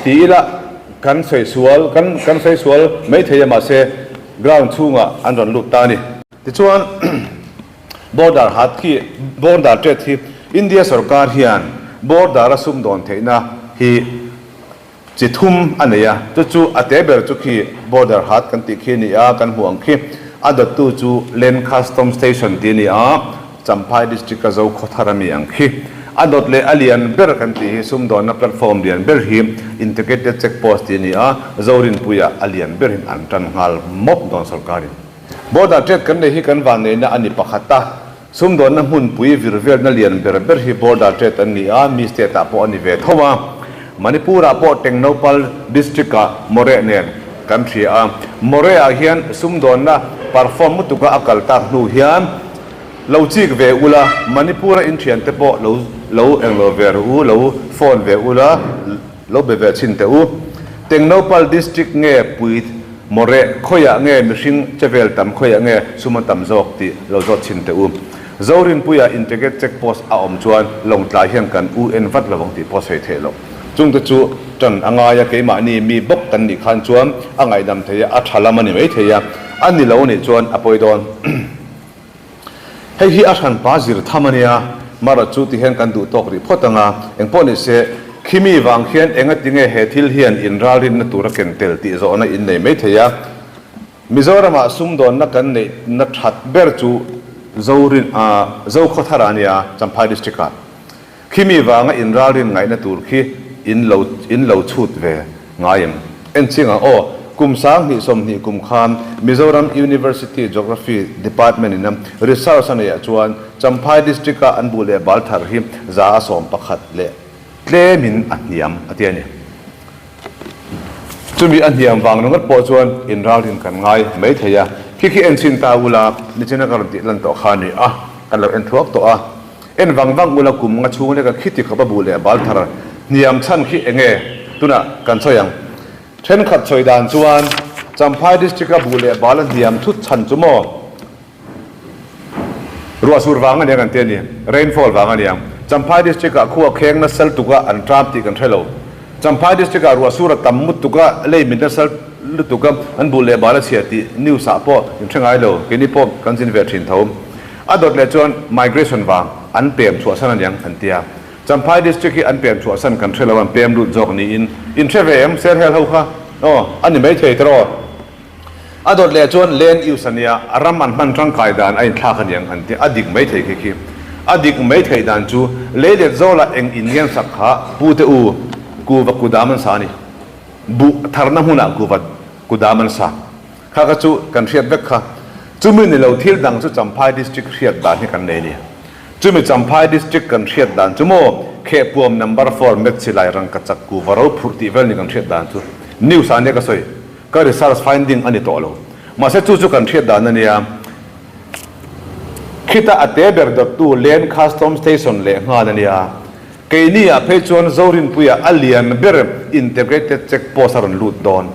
Speaker 2: Ti ila kan sawi sual, kan kan sawi sual mai thei a mahse ground chhungah an rawn lut ta a ni. Tichuan border hat khi border trade hi India sorkar hian border a sumdawn theihna hi chi thum a nei a, chu chu a te ber chu khi border hat kan tih khi a ni a, kan hmuh ang khi a dawttu chu Land Custom Station tih a ni a, Champhai District a Zokhawthar a mi ang khi. A dawt leh a lian ber kan tih hi sumdawnna platform lian ber hi Integrated Check Post tih a ni a, Zorinpuia a lian ber in an tan nghal mawp dawn sorkarin. Border trade kan nei hi kan vanneihna a ni pakhat a, sumdawnna hmunpui vir velna lian ber ber hi border trade an ni a, mi state ah pawh a ni ve tho a. Manipur ah pawh Tengnoupal district ah Moreh nen kan hria a, Moreh ah hian sumdawnna perform lutuk a a kal tak hnu hian lo chik ve ula, Manipur a inthian te pawh lo lo englo ve rawh u, lo phone ve ula, Lo be ve chhin teh u. Tengnoupal District nge pui Moreh khawiah nge mihring che vel tam khawiah nge sum a tam zawk tih lo zawt chhin teh u. Zorinpuia Integrate Check Post a awm chuan Lawngtlai hian kan u en vat lovang tih pawh sawi theih loh. Chungte chu tan a ngai a, keimahni mi bawk kan nih khan chuan a ngaihdam thei a, a tha lam a ni mai thei a, a ni lo nih chuan a pawi dawn. Hei hi a hranpa zir tham a nia, Mara chu ti hian kan duh tawk rih phawt ang a, engpawh ni se, khimi vang khian enga tinge he thil hian inralrinna tur a ken tel tih zawhna in nei mai thei a. Mizoramah sumdawnna kan neihna that ber chu Zorin ah Zokhawthar ah a nia, Champhai District ah. Khimi vanga inralrin ngaihna tur khi in lo in lo chhut ve ngai em? En ching ang aw, kum 2020 kum khan Mizoram University Geography Department in research a neih ah chuan Champhai District a an buh leh bal thar hi 111 leh tlem in a hniam a ti a ni. Chumi a hniam vang ringawt pawh chuan inralrin kan ngai mai thei a, khi khi en chhin ta ula nichina ka rawn tih lan tawh kha a ni a, kan lo en thuak tawh a. En vang vang ula kum nga chhung leka khiti khawp a bu leh bal thar hniam chhan khi enge tunah kan sawi ang. Thenkhat sawi dan chuan Champhai District a bu leh bal a hniam thut chhan chu maw ruahsur vang a nia kan ti a ni, rainfall vang a nia. Champhai District ah khua kheng nasal tuka an ṭam tih kan hre lo. Champhai District ah ruahsur a tam mut tuka lei mit nasal lutuk a an bu leh bal a chhia tih news ah pawh in hre ngai lo, keini pawh kan zin ve thin tho. A dawt leh chuan migration vang an pem chhuahsan aniang an tia. Champhai District hi an pem chhuahsan kan hre lo an pem lut zawk niin in hre ve em Serhel ho kha? Aw a ni mai thei tawh. A dawt leh chuan land use ania a ram an hman tangkai dan a inthlak aniang an tia a dik mai thei khi khi. A dik mai theih dan chu leilet zawlah eng in ngen sak kha pu te u kuva kudam an sa a ni. Buh tharna hmunah kuva kudam an sa. Kha kha chu kan hriat vek kha. Chumi ni lo thil dang chu Champhai District hriat dan hi kan nei a ni. Chumi Champhai District kan hriat dan chu maw Khehpuam Number Four Met Silai Rangkachak Kuva Ro Phurh tih vel ni kan hriat dan chu news ah nia ka sawi. Ka research finding a ni tawh lo. Mahse chu chu kan hriat dan a nia. Khita a te ber dawttu Land Custom Station leh nghal a nia. Keini ah phei chuan Zorinpuia a lian ber Integrated Check Post a rawn lut dawn.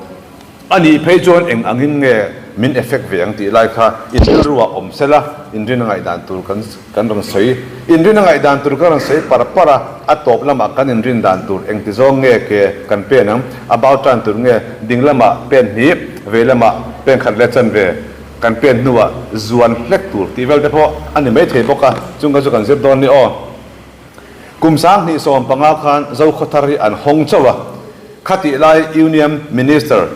Speaker 2: A nih phei chuan eng angin nge min effect ve ang tih lai kha in rilru ah awm sela, inrin a ngaihdan tur kan kan rawn sawi. Inrin a ngaihdan tur kan rawn sawi par par a, a tawp lamah kan inrin dan tur engti zawng nge ke kan pen ang, a bau tan tur nge ding lamah pen hnih, vei lamah pen khat leh chanve kan pen hnuah zuan hlek tur tih vel te pawh a ni maithei bawk a, chung kha chu kan zir dawn ni aw. Kum 2015 khan Zokhawthar hi an hawng chauh a, khatih lai Union Minister,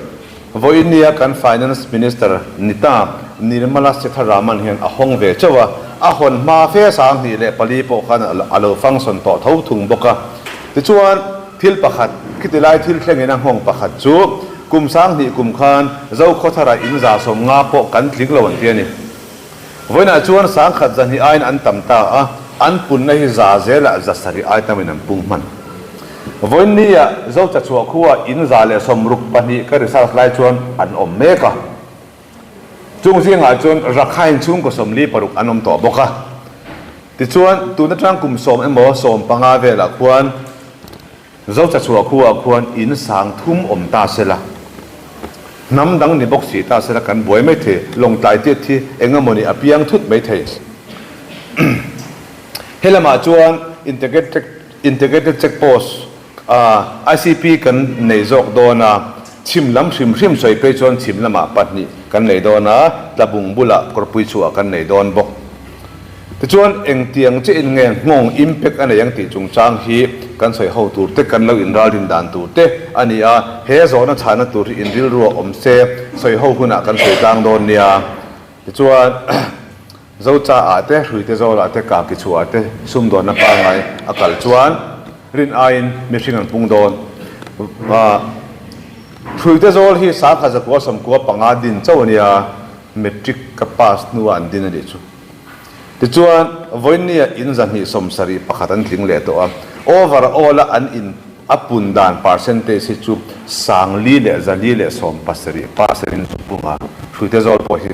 Speaker 2: vawinia kan Finance Minister ni ta Nirmala Sitharaman hian a hawng ve chauh a, a hawn hma fe 2004 pawh khan a lo function tawh tho thung bawk a. Tichuan, thil pakhat, khiti lai thil thlengin a nghawng pakhat chu kum 2000 kum khan Zokhawthara in 150 pawh kan tling lo an ti a ni. Vawiinah chuan 1000 zahnih aiin an tam ta a, an punna hi za zelah 700 ai tamin an pung hman. Vawiin nia Zocha chhuah khua in 162 ka research lai chuan an awm mek a. Chung zingah chuan Rakhine chhungkaw 46 an awm tawh bawk a. Tichuan, tun atang kum 10 emaw 15 velah khuan Zocha chhuah khuaah khuan in 3000 awm ta se la. Hnam dang ni bawk si ta sela kan buai mai thei, Lawngtlai tiat hi eng emaw ni a piang thut mai thei. He lamah chuan Integrated Integrated Check Post ICP kan nei zawk dawn a, chhim lam hrim hrim sawi phei chuan chhim lamah pahnih kan nei dawn a, Tlabung bulah kawrpui chhuah kan nei dawn bawk. Tichuan, engtiang chiah in nge nghawng impact a nei ang tih chungchang hi kan sawi ho tur te, kan lo inralrin dan tur te a ni a, he zawhna chhahna tur hi inrilru a awm se, sawi ho hunah kan sawi tlang dawn nia. Tichuan, Zocha ah te, Hruite Zawlah te, Kaki chhuah ah te sumdawnna pangngai a kal chuan rin aiin mihring an pung dawn. Hruite Zawl hi sangha zakua sawmkua panga din chauh a nia, Matric ka pass hnua an din a nih chu. Tichuan, vawinia in 271 an tling leh tawh a, overall a an in a pun dan percentage hi chu 4470 percent in chu pung a, Hruite zawl pawh hi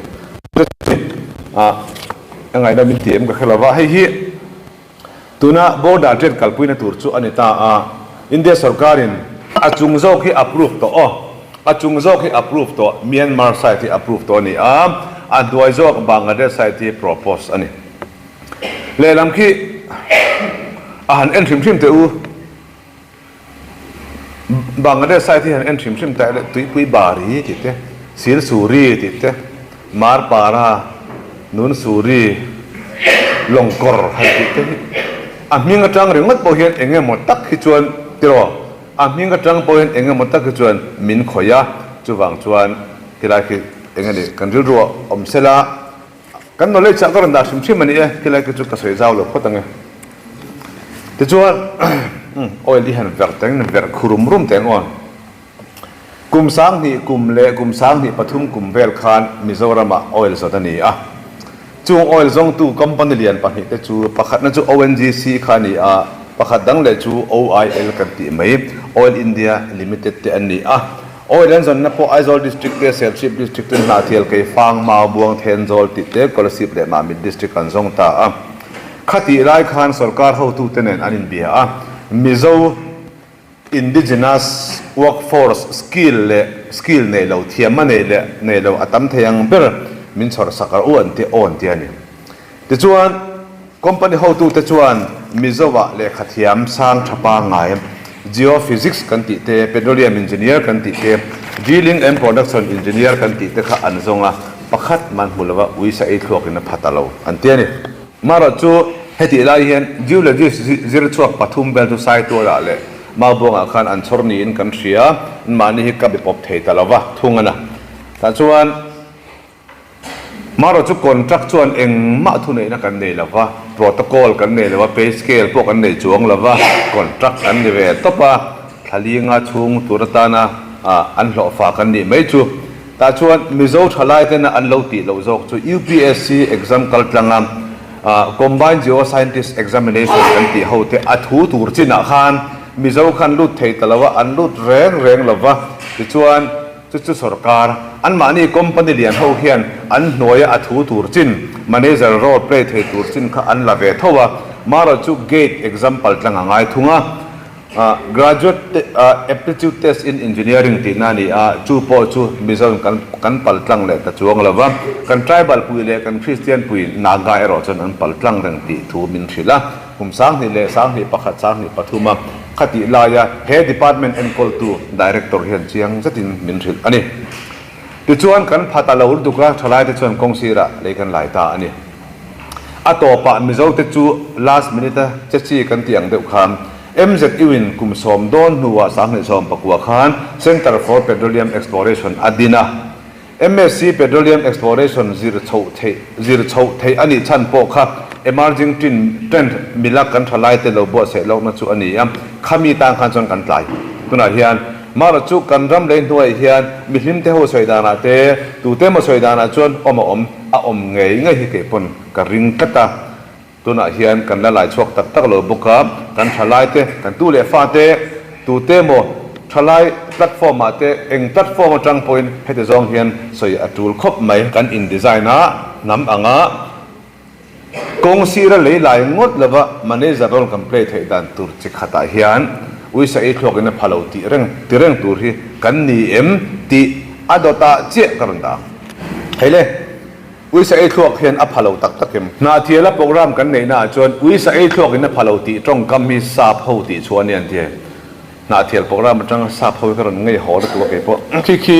Speaker 2: a ngaihna min ti em ka hre lo va, hei hi tuna border trade kalpuina tur chu a ni ta a, India sorkarin a chung zawk hi approve tawh aw. A chung zawk hi approve tawh, Myanmar side hi approve tawh a ni a, a hnuai zawk Bangladesh side hi propose a ni. Lehlam khi a han en hrim hrim teh u, Bangladesh side hi han en hrim hrim teh le, Tuipui Bari tih te, Silsuri tih te, Marpara, Nunsuri, Lawngkawr han tih te hi a hming atang ringawt pawh hian eng emaw tak hi chuan tiraw? A hming atang pawhin eng emaw tak hi chuan min khawih a, chuvang chuan khilai khi eng a nih kan rilru ah awm sela, kan knowledge ah ka rawn dah hrim hrim a ni e, khilai khi chu ka sawi zau lo phawt ang e. Tichuan oil hi han verh teng verh khu rum rum teng aw. Kum 2000 kum leh kum 2003 kum vel khan Mizoram ah oil zawt a ni a, Chung oil zawngtu company lian pahnihte chu pakhatna chu ONGC kha a ni a, pakhat dang leh chu OIL kan tih mai, Oil India Limited te an ni a. Oil an zawnna pawh Aizawl District te, Serchhip District te, Hnahthial, Keifang, Maubuang, Thenzawl tih te, Kolasib leh Mamit District an zawng ta a. Khatih lai khan sorkar hotute nen an inbia a, Mizo, Indigenous workforce skill leh skill nei lo, thiamna nei leh nei lo a tam thei ang ber min chhawr sak rawh u an ti aw an ti a ni. Tichuan, company hotute chuan Mizo-ah lehkha thiam sang tha pangngai, geophysics kan tih te, petroleum engineer kan tih te, drilling and production engineer kan tih te kha an zawng a, pakhat man hmu lova uisa ei thluakin a pha ta lo an ti a ni. Marawh chu hetih lai hian geologist zir chhuak pathum vel chu Saitualah leh Maubuangah khan an chhawr niin kan hria, anmahni hi ka be pawp thei ta lo va, thung a na. Tah chuan marawh chu contract chuan engmah thuneihna kan nei lo va, protocol kan nei lo va, pay scale pawh kan nei chuang lo va, contract an ni ve tawp a, thla linga chhung tur atana an hlawhfa kan nih mai chu. Tah chuan Mizo thalai tena an lo tih loh zawk chu UPSC exam kal tlanga Combined Geoscientist Examination kan tih ho te a thu tur chinah khan Mizo khan lut thei ta lo a, an lut reng reng lo va. Tichuan chu chu sorkar, anmahni company lian ho hian an hnuaia a thu tur chin, manager role play thei tur chin kha an la ve tho a, marawh chu gate exam pal tlang a ngai thung a. Graduate Aptitude Test in Engineering tihna a ni a, chu pawh chu Mizoin kan kan pal tlang leh ta chuang lo va, kan tribal pui leh kan Kristian pui Naga erawh chuan an pal tlang reng tih thu min hrilh a. Kum 20 leh 21, 23 a khatih laia he department enkawltu Director hian chiang zetin min hrilh a ni. Tichuan kan pha ta lo lutuk a, thalaite chuan kawng sirah lei kan lai ta a ni. A tawpah Mizote chu last minute a che chi kan tih ang deuh khan MZU in kum sawm dawn hnuah 2019 khan Centre for Petroleum Exploration a din a. MSc Petroleum Exploration zir chhoh theih zir chhoh theih a nih chhan pawh kha emerging trend mila kan tha laite lo buatsaih lohna chu a ni a, khami tan khan chuan kan tlai. Tunah hian Marawh chu kan ram lei hnuaiah hian mihlim te ho sawi danah te, tute emaw sawi danah chuan awm a awm, a awm ngei ngei hi kei pawn ka ring tlat a. Tunah hian kan la lai chhuak tak tak lo bawk a, kan thalai te, kan tu leh fa te, tute emaw thalai platform ah te, eng platform atang pawhin heti zawng hian sawi a tul khawp mai. Kan in design a hnam anga Kawng sira lei lai ngawt lova manager role kan play theih dan tur chi khatah hian uisa ei thluakin a pha lo tih reng ti reng tur hi kan ni em tih. A dawtah chiah ka rawn dah ang. Hei le, uisa ei thluak hian a pha lo tak tak em? Hnahthiala program kan neihna ah chuan uisa ei thluak in a pha lo tih tawngkam hi sap ho tih chhuah a ni an ti e. Hnahthial program atanga sap ho hi ka rawn ngei haw lutuk a kei pawh. Khi khi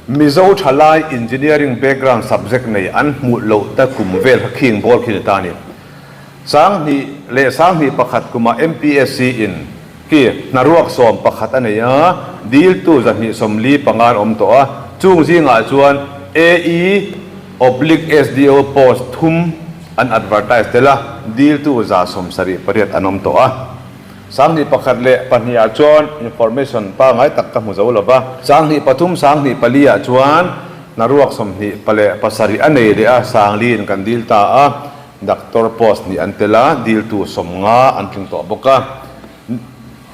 Speaker 2: Mizo thalai engineering background subject nei an hmuh loh ta kum vel kha khing ball khi ni ta a ni. 2001 leh 2001 kumah MPSC in Khi hnaruak 11 a nei a, diltu 245 an awm tawh a, chung zingah chuan AE oblique SDO post thum an advertise tel a, diltu 78 an awm tawh a. 2001 leh 2 ah chuan information pangai tak ka hmu zo lo va. 2003, 2004 ah chuan hnaruak 27 a nei leh a, 40 in kan dil ta a. Doctor post nih an tel a, diltu 50 an tling tawh bawk a.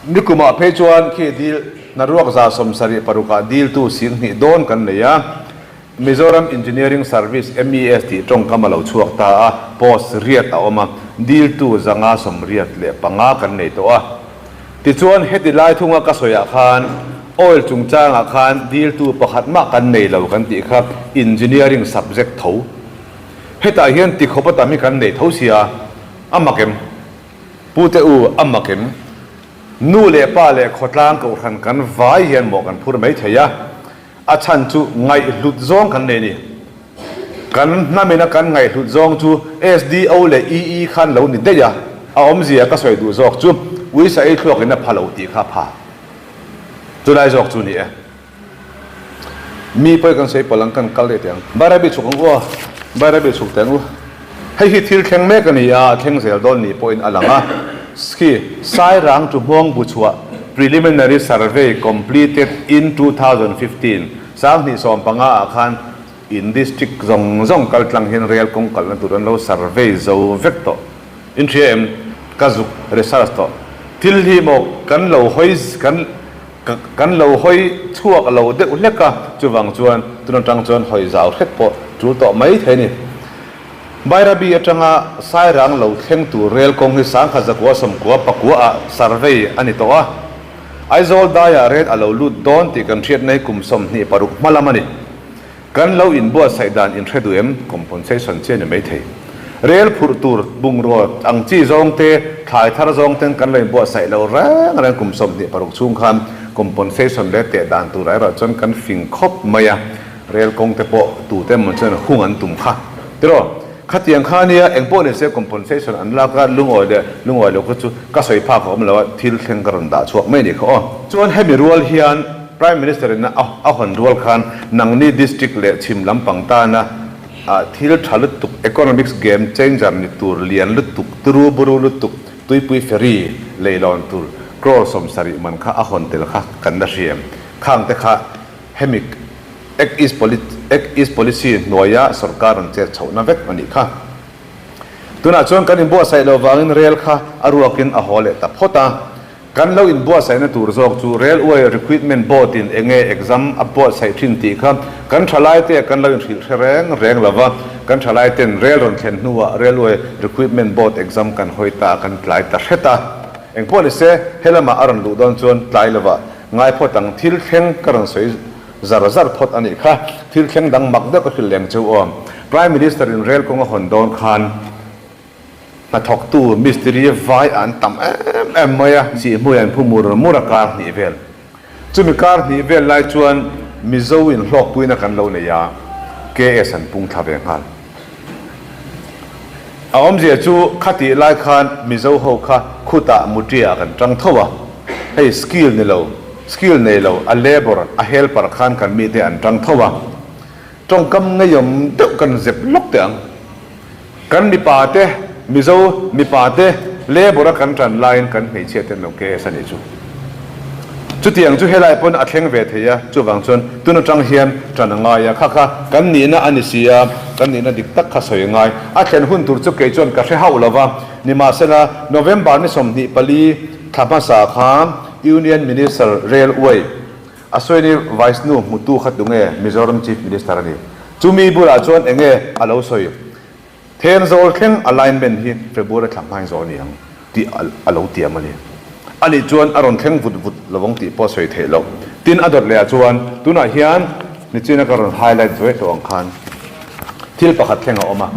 Speaker 2: Nikumah phei chuan khi dil hnaruak 76 ah diltu 2000 dawn kan nei a. Mizoram Engineering Service, MES, tih tawngkam a lo chhuak ta a, post riat a awm a, diltu 585 kan nei tawh a. Tichuan heti lai thunga ka sawiah khan oil chungchangah khan diltu pakhat mah kan nei lo kan tih kha engineering subject tho Hetah hian tikhawp a tam hi kan nei tho sia, a mak em? Pu te u, a mak em? Nu leh pa leh khawtlang kohhran kan vai hian mawh kan phur mai thei a, a chhan chu ngaihhlut zawng kan nei ni. Kan hnamina kan ngaihhlut zawng chu SDO leh EE khan lo ni daih a, a awmzia ka sawi duh zawk chu uisa ei thluakin a pha lo tih kha a pha. Chulai zawk chu ni e. Mi pawi kan sawi palh ang kan kal leh teh ang. Bairabi chhuk ang u a, Bairabi chhuk teh ang u. Hei hi thil thleng mek a ni a, a thleng zel dawn ni pawhin a lang a. Khi Sairang to Hmawngbuchhuah Preliminary Survey completed in 2015, 2015 ah khan in district zawng zawng kal tlang hian rail kawng kalna tur an lo survey zo vek tawh. In hria em? Ka zuk research tawh. Thil hi maw kan lo hawi kan. Kan lo hawi chhuak lo deuh hlek a, chuvang chuan tun atang chuan hawi zau hret pawh tul tawh mai thei a ni. Bairabi atanga Sairang lo thleng tur rel kawng hi 1999 ah survey a ni tawh a, Aizawl daiah rel a lo lut dawn tih kan hriatna hi kum 26 hma lam a ni. Kan lo inbuatsaih dan in hre duh em? Compensation chi a ni maithei. Rel phurh tur bungraw ang chi zawng te, thlai thar zawng ten kan lo inbuatsaih lo reng reng kum 26 chhung khan compensation leh teh dan turah erawh chuan kan fing khawp mai a, rel kawng te pawh tute emaw chuan hung an tum kha. Tiraw? Khatiang kha nia engpawh ni se compensation an lak a, lungawi leh lungawi lo kha chu ka sawi phak a awm lo a, thil thleng ka rawn dah chhuak mai a nih kha aw. Chuan hemi rual hian Prime Minister in a a hawn rual khan nangni district leh chhim lampang tana thil tha lutuk economics game changer ni tur lian lutuk turu buru lutuk tuipui ferry leilawn tur crore 70 man kha a hawn tel kha kan la hriam khang te kha hemi Act East Act East Policy hnuaia sorkar an chet chhohna vek a nih kha. Tunah chuan kan inbuatsaih loh vangin rel kha a ruakin a haw leh ta phawt a. Kan lo inbuatsaihna tur zawk chu Railway Recruitment Board in enge exam a buatsaih thin tih kha kan thalaite ah kan lo inhrilh hre reng reng lo va, kan thalaiten rail rawn thlen hnuah Railway Recruitment Board exam kan hawi ta a, kan tlai ta hret a. Engpawh ni se, helamah a rawn luh dawn chuan tlai lovah ngai phawt ang thil thleng ka rawn sawi zar zar phawt a nih kha. Thil thleng dang mak deuh ka hrilh leng chu aw. Prime Minister in rail kawng a hawn dawn khan, Hnathawktu mistiri vai an tam em em mai a, sihhmui an phu mur mur a kar hnih vel. Chumi kar hnih vel lai chuan Mizo in hlawkpuina kan lo nei a, KS an pung thla ve nghal. A awmzia chu khatih lai khan Mizo ho kha khutah muṭiah kan ṭang tho a, hei skill ni lo, skill nei lo, a labour, a helper khan kan mite an ṭang tho a. Tawngkam ngeiawm deuh kan zep lawk teh ang. Kan mipa te, Mizo mipa te labour a kan tan laiin kan hmeichhia ten lo KS a nih chu. Chutiang chu helai pawn a thleng ve thei a, chuvang chuan tun atang hian tan a ngai a, kha kha kan nihna a ni si a, kan nihna dik tak kha sawi a ngai. A thlen hun tur chu kei chuan ka hre hauh lo va, nimahsela November ni 24 thla hmasa kha Union Minister Railway, A sawi ni Vaishnu hmutu kha tunge Mizoram Chief Minister a ni. Chumi bulah chuan enge a lo sawi? Thenzawl thleng alignment hi February thla hmain zawh a ni ang tih a lo tiam a ni. Ani chuan a rawn thleng vut vut lovang tih pawh a sawi theih loh. Tin a dawt leh ah chuan tunah hian. Nichina ka rawn highlight zuai tawh ang khan thil pakhat thleng a awm a,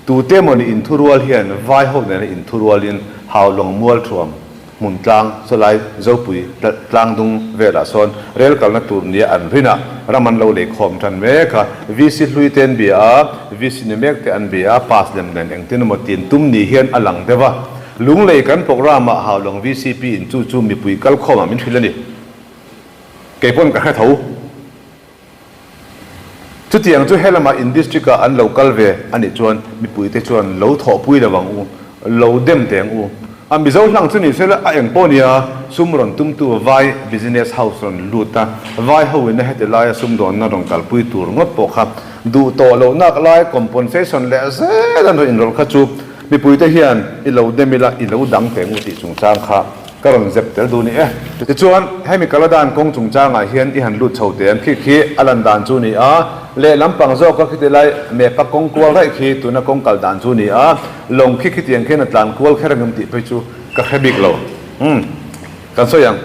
Speaker 2: tute mawni inthurual hian vai ho nena inthurualin Haulawng Mualthuam hmun tlang sawlai Zopui tlangdung velah sawn rel kalna tur nia an rin a, ram an lo lei khawm tan mek a, VC hlui te an bia a, VC ni mek te an bia a, pass lem nen engtin emaw tin tum ni hian a lang deuh a. Lunglei kan programme ah Haulawng VCP in chu chu mipui kalkhawmah min hrilh a ni. Kei pawn ka hre tho. Chutiang chu helamah in district ah an lo kal ve a nih chuan mipui te chuan lo thawhpui lo ang u, lo dem teh ang u. A Mizo hlang chu ni sela a eng pawh nia sum rawn tumtu vai business house rawn lut a, vai ho in a heti laia sumdawnna rawn kalpui tur ngawt pawh kha duh tawh loh nak lai compensation leh zel an rawn inrawlh kha chu mipui te hian i lo dem ila i lo dang teh ang u tih chungchang kha Ka rawn zep tel duh ni e. Tichuan, hemi Kaladan kawng chungchangah hian i han lut chho teh ang khi khi a lan dan chu ni a, lehlam pang zawka khiti lai mepa kawng kual raih khi tuna kawng kal dan chu ni a, lawng khi khitiang khian a tlan kual kher ang em tih phei chu ka hre bik lo. Umm. Kan sawi ang.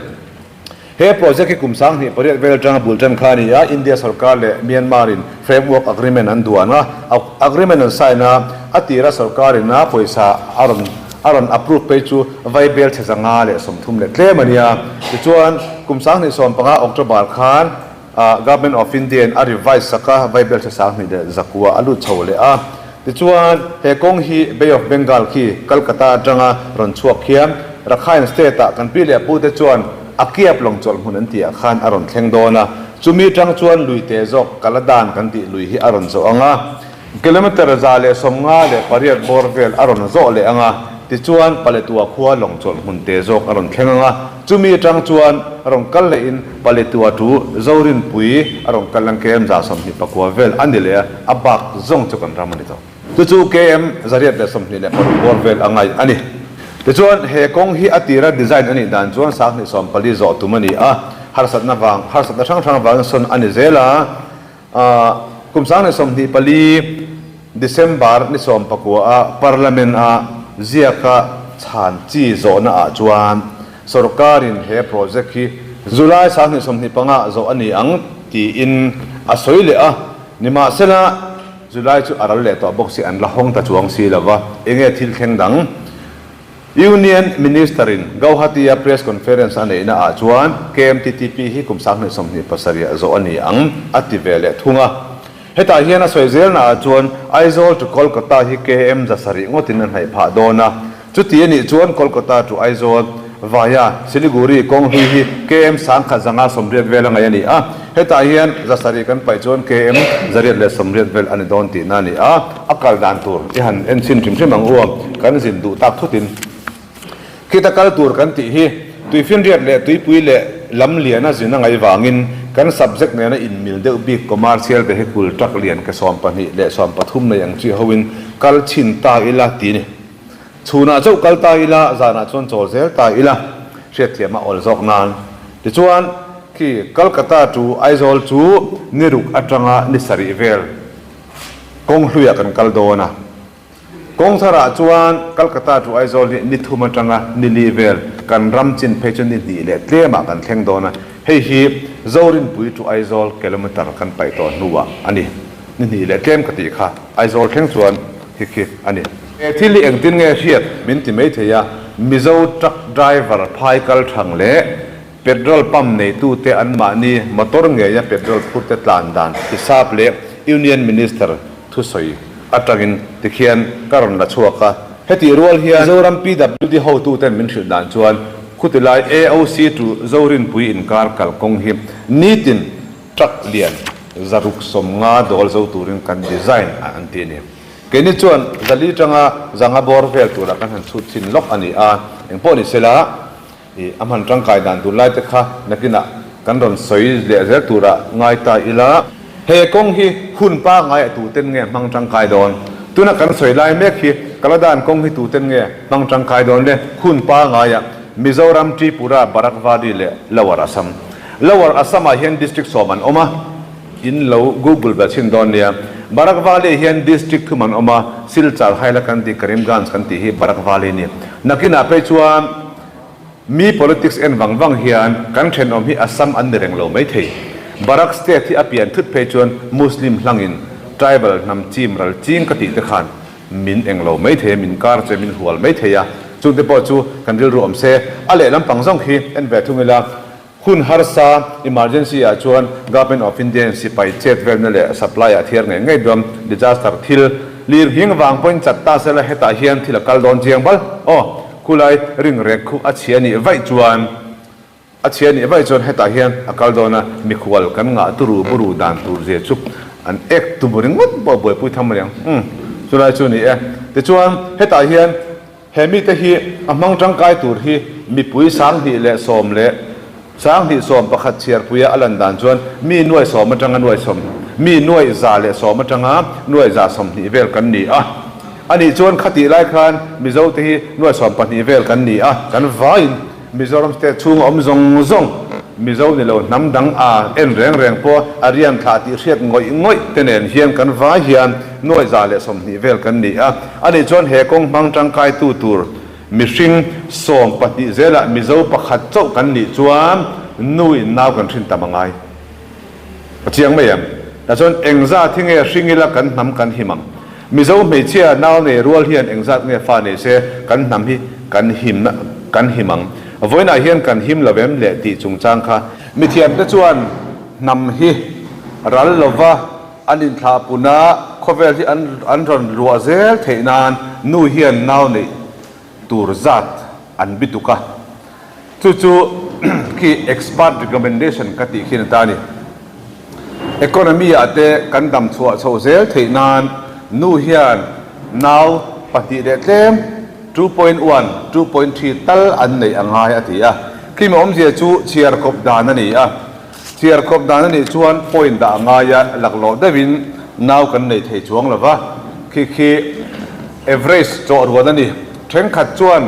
Speaker 2: He project hi kum 2008 vel atanga bul tan kha a ni a, India sorkar leh Myanmar in framework agreement an duan a, agreement an sign a, a tira sorkar in a pawisa a rawn a rawn approve phei chu vaibel chhe 130 leh tlem a nia. Tichuan, kum 2015 October khan Government of India in a revise sak a, vaibel chhe 2100 a lut chho leh a. Tichuan, he kawng hi Bay of Bengal khi Calcutta atanga rawn chhuak khian Rakhine State-ah kan pi leh pute chuan a kiap lawng chawlh hmun an tihah khan a rawn thleng dawn a. Chumi atang chuan lui te zawk Kaladan kan tih lui hi a rawn zawh ang a. Kilometre 158 bawr vel a rawn zawh leh ang a, tichuan Paletua khua lawng chawlh hmun te zawk a rawn thleng ang a, chumi atang chuan rawn kal lehin Paletua tu Zorinpui a rawn kal ang KM 129 vel a ni leh a, a bak zawng chu kan ram a ni tawh. Chu chu KM 826 bawr vel a ngaih a ni. Tichuan he kawng hi a tira design a nih dan chuan 2040 zawh tum a ni a, harsatna vang harsatna hrang hrang vangin sawn a ni zel a. Kum 2024 December ni 19 a Parliament a ziaka chhan chi zawhna ah chuan sorkarin he project hi July 2025 ah zawh a ni ang tiin a sawi leh a, nimahsela July chu a ral leh tawh bawk si an la hawng ta chuang si lova enge thil thleng dang? Union Minister in Gauhati a press conference a neihna ah chuan KMTTP hi kum 2027 ah zawh a ni ang a ti ve leh thung a. Hetah hian a sawi zelna ah chuan Aizawl to Kolkata hi KM 700 ngawtin a hnaih phah dawn a. Chuti a nih chuan Kolkata to Aizawl via Siliguri kawng hlui hi KM 1580 vel a ngaih a ni a. Hetah hian 700 kan paih chuan KM 880 vel a ni dawn tihna a ni a. A kal dan tur i han en chhin hrim hrim ang u, kan zin duh tak thutin. Khita kal tur kan tih hi tuifinriat leh tuipui leh lam liana zin a ngaih vangin kan subject nena inmil deuh bik commercial vehicle truck lian ke 12 leh 13 nei ang chi hoin kal chhin ta ila ti ni. Chhunah chauh kal ta ila, zanah chuan chawl zel ta ila, hriatthiam a awl zawk nan. Tichuan, khi Calcutta to Aizawl chu ni ruk atanga ni sarih vel Kawng hluiah kan kal dawn a, kawng tharah chuan Calcutta to Aizawl hi ni thum atanga ni li vel kan ram chin phei chu ni hnih leh tlemah kan thleng dawn a, hei hi Zorinpui to Aizawl kilometre kan paih tawh hnuah a ni. Ni hnih leh tlem ka tih kha Aizawl thleng chuan khi khi a ni. He thil hi engtin nge hriat min ti mai thei a, Mizo truck driver phai kal thang leh Petrol pump neitute anmahni motor ngeia petrol phurte tlan dan hisap leh Union Minister thusawi atangin tikhian ka rawn la chhuak a. Hetih rual hian Mizoram PWD hotuten min hrilh dan chuan khutilai AOC to Zorinpui inkar kalkawng hi nitin truck lian 650 dawl zo turin kan design a an ti a ni. Keini chuan 400 tanga 500 bawr vel turah kan han chhut thin lawk a ni a, engpawh ni sela. I a hman tangkai dan tur lai te kha nakinah kan rawn sawi leh zel turah ngai ta ila. He kawng hi hun pangngai a tuten nge hmang tangkai dawn? Tuna kan sawi lai mek hi Kaladan kawng hi tuten nge hmang tangkai dawn le? Hun pangngai ah Mizoram, Tripura, Barak Valley leh Lower Assam. Lower Assam ah hian District sawm an awm a, in lo Google ve chhin dawn nia. Barak Valley hian District thum an awm a, Silchar, Hailakandi, Karimganj kan tih hi Barak Valley a ni. Nakinah phei chuan Mi politics en vang vang hian kan thenawm hi Assam an ni reng lo mai thei. Barak State hi a pian thut phei chuan Muslim hlangin tribal hnam chim ral ching ka tih te khan min eng lo mai thei a, min kar che min hual mai thei a, chungte pawh chu kan rilru awm se. A lehlam pang zawng khi en ve thung ila, hun harsa, emergency, ah chuan Government of India in sipai chet velna leh supply ah thiar ngei ngei duam, disaster thil lir nghing vang pawhin chat ta sela hetah hian thil a kal dawn chiang bal. Aw, khulai ring rek khu a chhia nih vaih chuan. A chhia nih vaih chuan hetah hian a kal dawn a, mikhual kan ngah turu buru dan tur zia chu an ek tum ringawt pawh buaipui tham a niang. Umm, chulai chu a ni e. Tichuan, hetah hian he mite hi a hmang tangkai tur hi mipui 2010 leh 2011 chhiarpuia a lan dan chuan mi nuai sawm atanga nuai sawm, mi nuai 110 atanga nuai 120 vel kan ni a. A nih chuan khatih lai khan Mizote hi nuai 12 vel kan ni a, kan vaiin. Mizoram state chhung awm zawng zawng Mizo ni lo hnam dang a en reng reng pawh a rian thlah tih hriat ngawih ngawih te nen hian kan vai hian nuai 120 vel kan ni a. Ani chuan he kawng hmang tangkai tu tur mihring 12 zelah Mizo pakhat chauh kan nih chuan nu in nau kan hrin tam a ngai. A chiang mai em? Tah chuan engzat hi nge hring ila kan hnam kan him ang? Mizo hmeichhia nau nei rual hian engzat nge fa nei se kan hnam hi kan him kan him ang? Vawiinah hian kan him lo em leh tih chungchang kha. Mithiamte chuan hnam hi ral lova an inthlahpun a, khawvel hi an an rawn luah zel theih nan nu hian nau neih tur zat an bituk a. Chu chu khi expert recommendation ka tih khi ni ta a ni. Economy ah te kan dam chhuah chhoh zel theih nan nu hian nau pahnih leh tlem 2.1, 2.3 tal an neih a ngai a ti a. Khi mi awmzia chu chhiar kawp dan a ni a. Chhiar kawp dan a nih chuan point dah a ngai a, laklawh deuhin nau kan nei thei chuang lo va. Khi khi average chawh ruan a ni. Thenkhat chuan.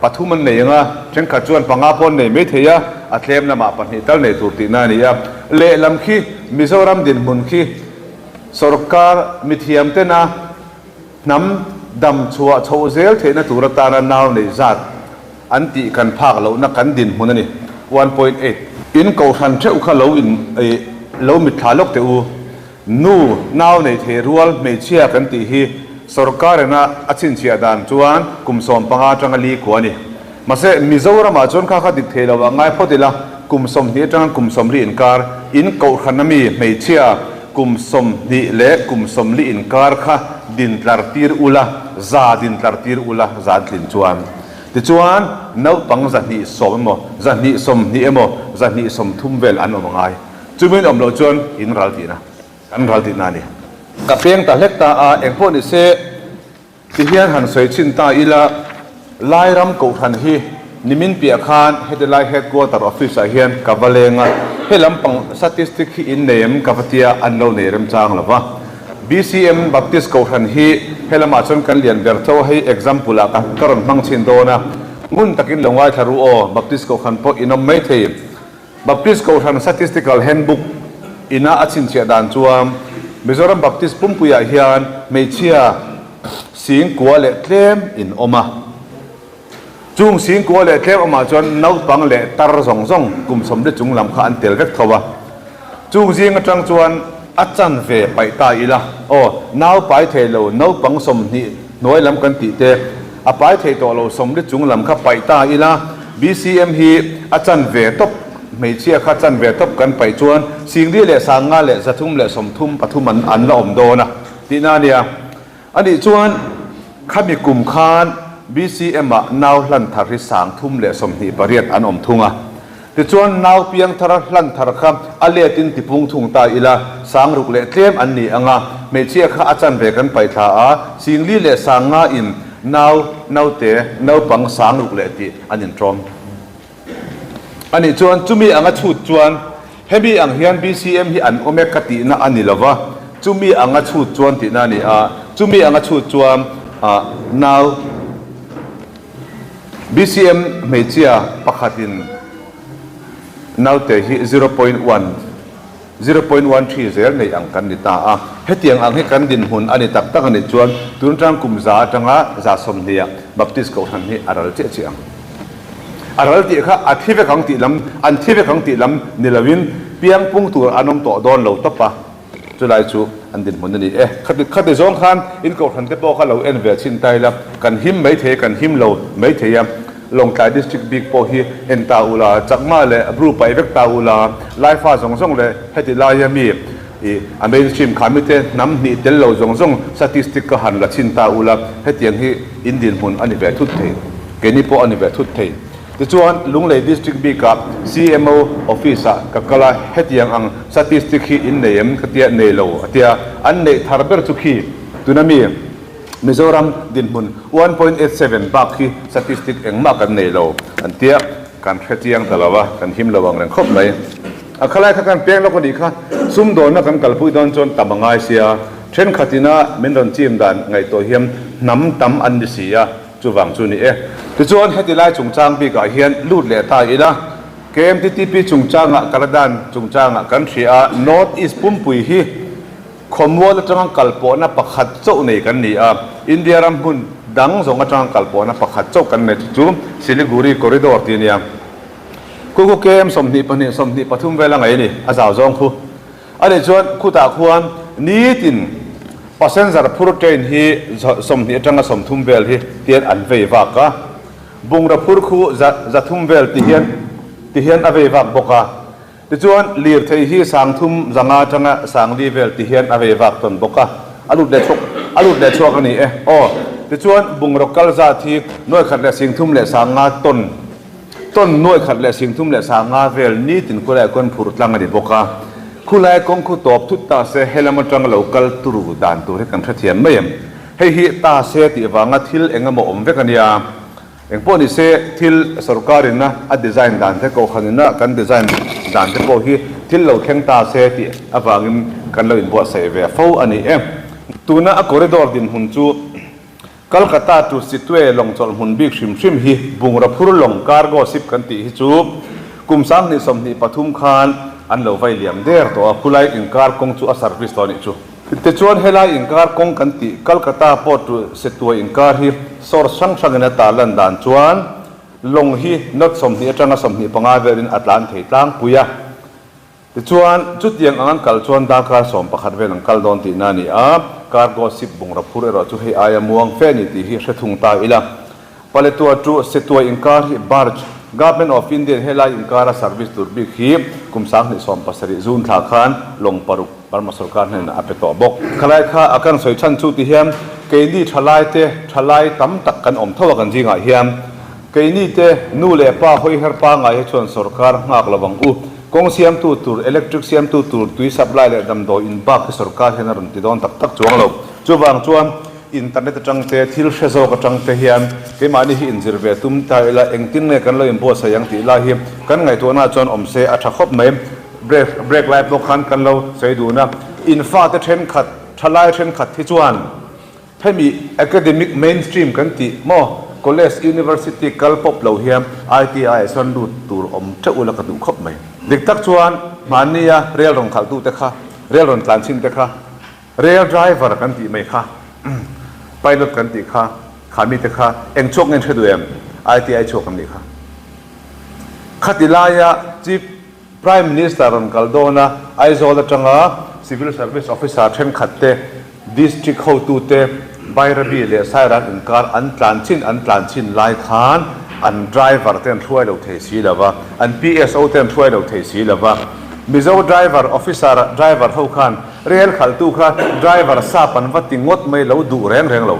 Speaker 2: Pathum an nei ang a, thenkhat chuan panga pawh an nei mai thei a, a tlem lamah pahnih tal nei tur tihna a ni a. Lehlam khi Mizoram dinhmun khi sorkar mithiam tena hnam dam chhuah chhoh zel theihna tur atana nau neih zat an tih kan phak lohna kan dinhmun a ni. 1.8. In kohhran theuh kha lo in lo mitthla lawk teh u. Nu, nau nei thei rual hmeichhia kan tih hi sorkar ina a chhinchhiah dan chuan kum 15 atanga li kua a ni. Mahse, Mizoramah chuan kha kha dik thei lo ah ngai phawt ila, kum 20 atanga kum 40 inkar, in kohhran ami hmeichhia kum 20 leh kum 40 inkar kha din tlar tir ula, za din tlar tir ula zan tlin chuan. Tichuan, naupang 210 emaw, 220 emaw, 230 vel an awm a ngai. Chumin awm loh chuan in ral tihna, kan ral tihna a ni. Ka peng ta hlek ta a, engpawh ni se ti hian han sawi chhin ta ila, Lairam Kohhran hi nimin piah khan heti lai Headquarter Office ah hian ka va leng a, he lampang statistic hi in nei em ka va tia an lo nei remchang lo va. BCM Baptist Kohhran hi he lamah chuan kan lian ber tho a, hei example ah ka rawn hmang chhin dawn a, ngun takin lo ngaithla ru aw, Baptist Kohhran pawh in awm maithei. Baptist Kohhran Statistical Handbook ina a chhinchhiah dan chuan Mizoram Baptist pumpuiah hian hmeichhia singkua leh tlem in awm a. Chung singkua leh tlem awmah chuan naupang leh tar zawng zawng kum 40 chung lam kha an tel vek tho a. Chung zing atang chuan a chanve paih ta ila, aw, nau pai thei lo naupang 20 hnuai lam kan tih te, a pai thei tawh lo 40 chung lam kha paih ta ila, BCM hi a chanve tawp, hmeichhia kha chanve tawp kan paih chuan 40 leh 50 leh 333 an an la awm dawn a tihna a nia. A nih chuan khami kum khan BCM ah nau hlan thar hi 328 an awm thung a. Tichuan nau piang thar hlan thar kha a letin tipung thung ta ila 6000 leh tlem an ni ang a, hmeichhia kha a chanve kan paih thla a, 40 leh 50 in nau naute naupang 6000 leh tih an intawm a nih chuan chumi anga chhut chuan hemi ang hian BCM hi an awm e ka tihna a ni lova, chumi anga chhut chuan tihna a ni a, chumi anga chhut chuan nau BCM hmeichhia pakhatin naute hi 0.1. 0.13 zel nei ang kan ni ta a. Hetiang ang hi kan dinhmun a ni tak tak a nih chuan tun atang kum za atanga 120 ah Baptist Kohhran hi a ral chiah chiah ang. A ral tih kha a thi vek ang tih lam, an thi vek ang tih lam ni loin. Piang pung tur an awm tawh dawn lo tawp a, chulai chu an dinhmun a ni e. Khati khati zawng khan in kohhran te pawh kha lo en ve chhin ta ila, kan him mai thei a, kan him lo mai thei a. Lawngtlai District bik pawh hi en ta ula, Chakma leh Bru paih vek ta ula, Laifa zawng zawng leh heti laia mi ih a mainstream kha mite hnam hnih tel lo zawng zawng statistic ka han la chhin ta ula, hetiang hi in dinhmun a ni ve thut thei. Keini pawh a ni ve thut thei. Tichuan, Lunglei District bikah CMO Office-ah ka kal a, hetiang ang statistic hi in nei em? Ka tia, nei lo a tia. An neih thar ber chu khi tuna mi Mizoram dinhmun 1.87 bak hi statistic engmah kan nei lo an tia, kan hre chiang ta lo a, kan him lo ang reng khawp mai. A khalai kha kan peng lawk a nih kha, sumdawnna kan kalpui dawn chuan tam a ngai sia, thenkhatina min rawn chim dan ngaihtuah hian hnam tam an ni si a, Chuvang chu ni e. Tichuan heti lai chungchang bikah hian lut leh ta ila, KMTTP chungchangah Kaladan chungchangah kan hria a, North East pumpui hi khawmual atanga kalpawhna pakhat chauh nei kan ni a, India ram hmun dang zawng atanga kalpawhna pakhat chauh kan nei chu chu Siliguri Corridor tih a nia. Khu khu KM 22, 23 vel a ngaih a ni, a zau zawng khu. A nih chuan khutah khuan nitin passenger phur train hi 20 atanga 30 vel hi tian an vei vak a, bungraw phur khu 300 vel ti hian ti hian a vei vak bawk a. Tichuan lirthei hi 300 500 atanga 4,000 vel ti hian a vei vak tawn bawk a, a lut leh chhuak a lut leh chhuak a ni e. Aw, tichuan bungraw kal zat hi 1,350 ton. Tawn 1,350 vel nitin khulai kawn phurh tlang a ni bawk a, khulai kawng khu tawp thut ta se helam atanga lo kal turu dan tur hi kan hrethiam mai em? Hei hi ta se tih vanga thil eng emaw awm vek a nia. Engpawh ni se thil sorkar ina a design dan te kohhran ina kan design dan te pawh hi thil lo thleng ta se tih avangin kan lo inbuatsaih ve fo a ni e. Tuna a corridor dinhmun chu Calcutta to Sittwe lawng chawlh hmun bik hrim hrim hi bungraw phur lawng cargo ship kan tih hi chu kum 2023 khan an lo vai liam der tawh a, khulai inkar kawng chu a service tawh a nih chu. Tichuan helai inkar kawng kan tih Calcutta port to Sittwe inkar hi source hrang hrangin a tarlan dan chuan lawng hi knot 20 atanga 25 velin a tlan thei tlangpui a. Tichuan, chutiang ang an kal chuan darkar 11 vel an kal dawn tihna a ni a, cargo ship bungraw phur erawh chu hei aia muang fe a ni tih hi hre thung ta ila. Paletwa chu Setuai inkar hi barge, Government of India in helai inkara service tur bik hi kum 2017 June thla khan lawng paruk Burma sorkar hnenah a pe tawh bawk. Khalai kha a kan sawi chhan chu ti hian keini thalaite thalai tam tak kan awm tho a kan zingah hian Keini te nu leh pa hawiher pangai hi chuan sorkar nghak lo ang u. Kawng siamtu tur, electric siamtu tur, tui supply leh damdawi in bak hi sorkar hian a rawn ti dawn tak tak chuang lo. Chuvang chuan internet atang te, thil hre zawk atang te hian keimahni hi inzir ve tum ta ila engtin nge kan lo inbuatsaih ang tih lai hi kan ngaihtuahna chuan awm se a tha khawp mai. Break break lai pawh khan kan lo sawi dun a, in fate thenkhat, thalai thenkhat hi chuan Hemi academic mainstream kan tih maw, college, university kal pawp lo hian ITI ah chuan lut tur awm teuh ula ka duh khawp mai. Dik tak chuan hmannia rail rawn khalhtute kha, rail rawn tlan chhin te kha, rail driver kan tih mai kha, pilot kan tih kha, kha mite kha eng chhuak nge an hre duh em? ITI chhuak an nih kha. Khati laia chief Prime Minister rawn kal dawn a, Aizawl atanga Civil Service Officer thenkhat te, District hotute, Bairabi leh Sairang inkar an tlan chin an tlan chin lai khan an driver te an hruai lo thei si lo va, an PSO te an hruai lo thei si lo va. Mizo driver, officer driver ho khan rel khalhtu kha driver sap an va ti ngawt mai lo duh reng reng lo.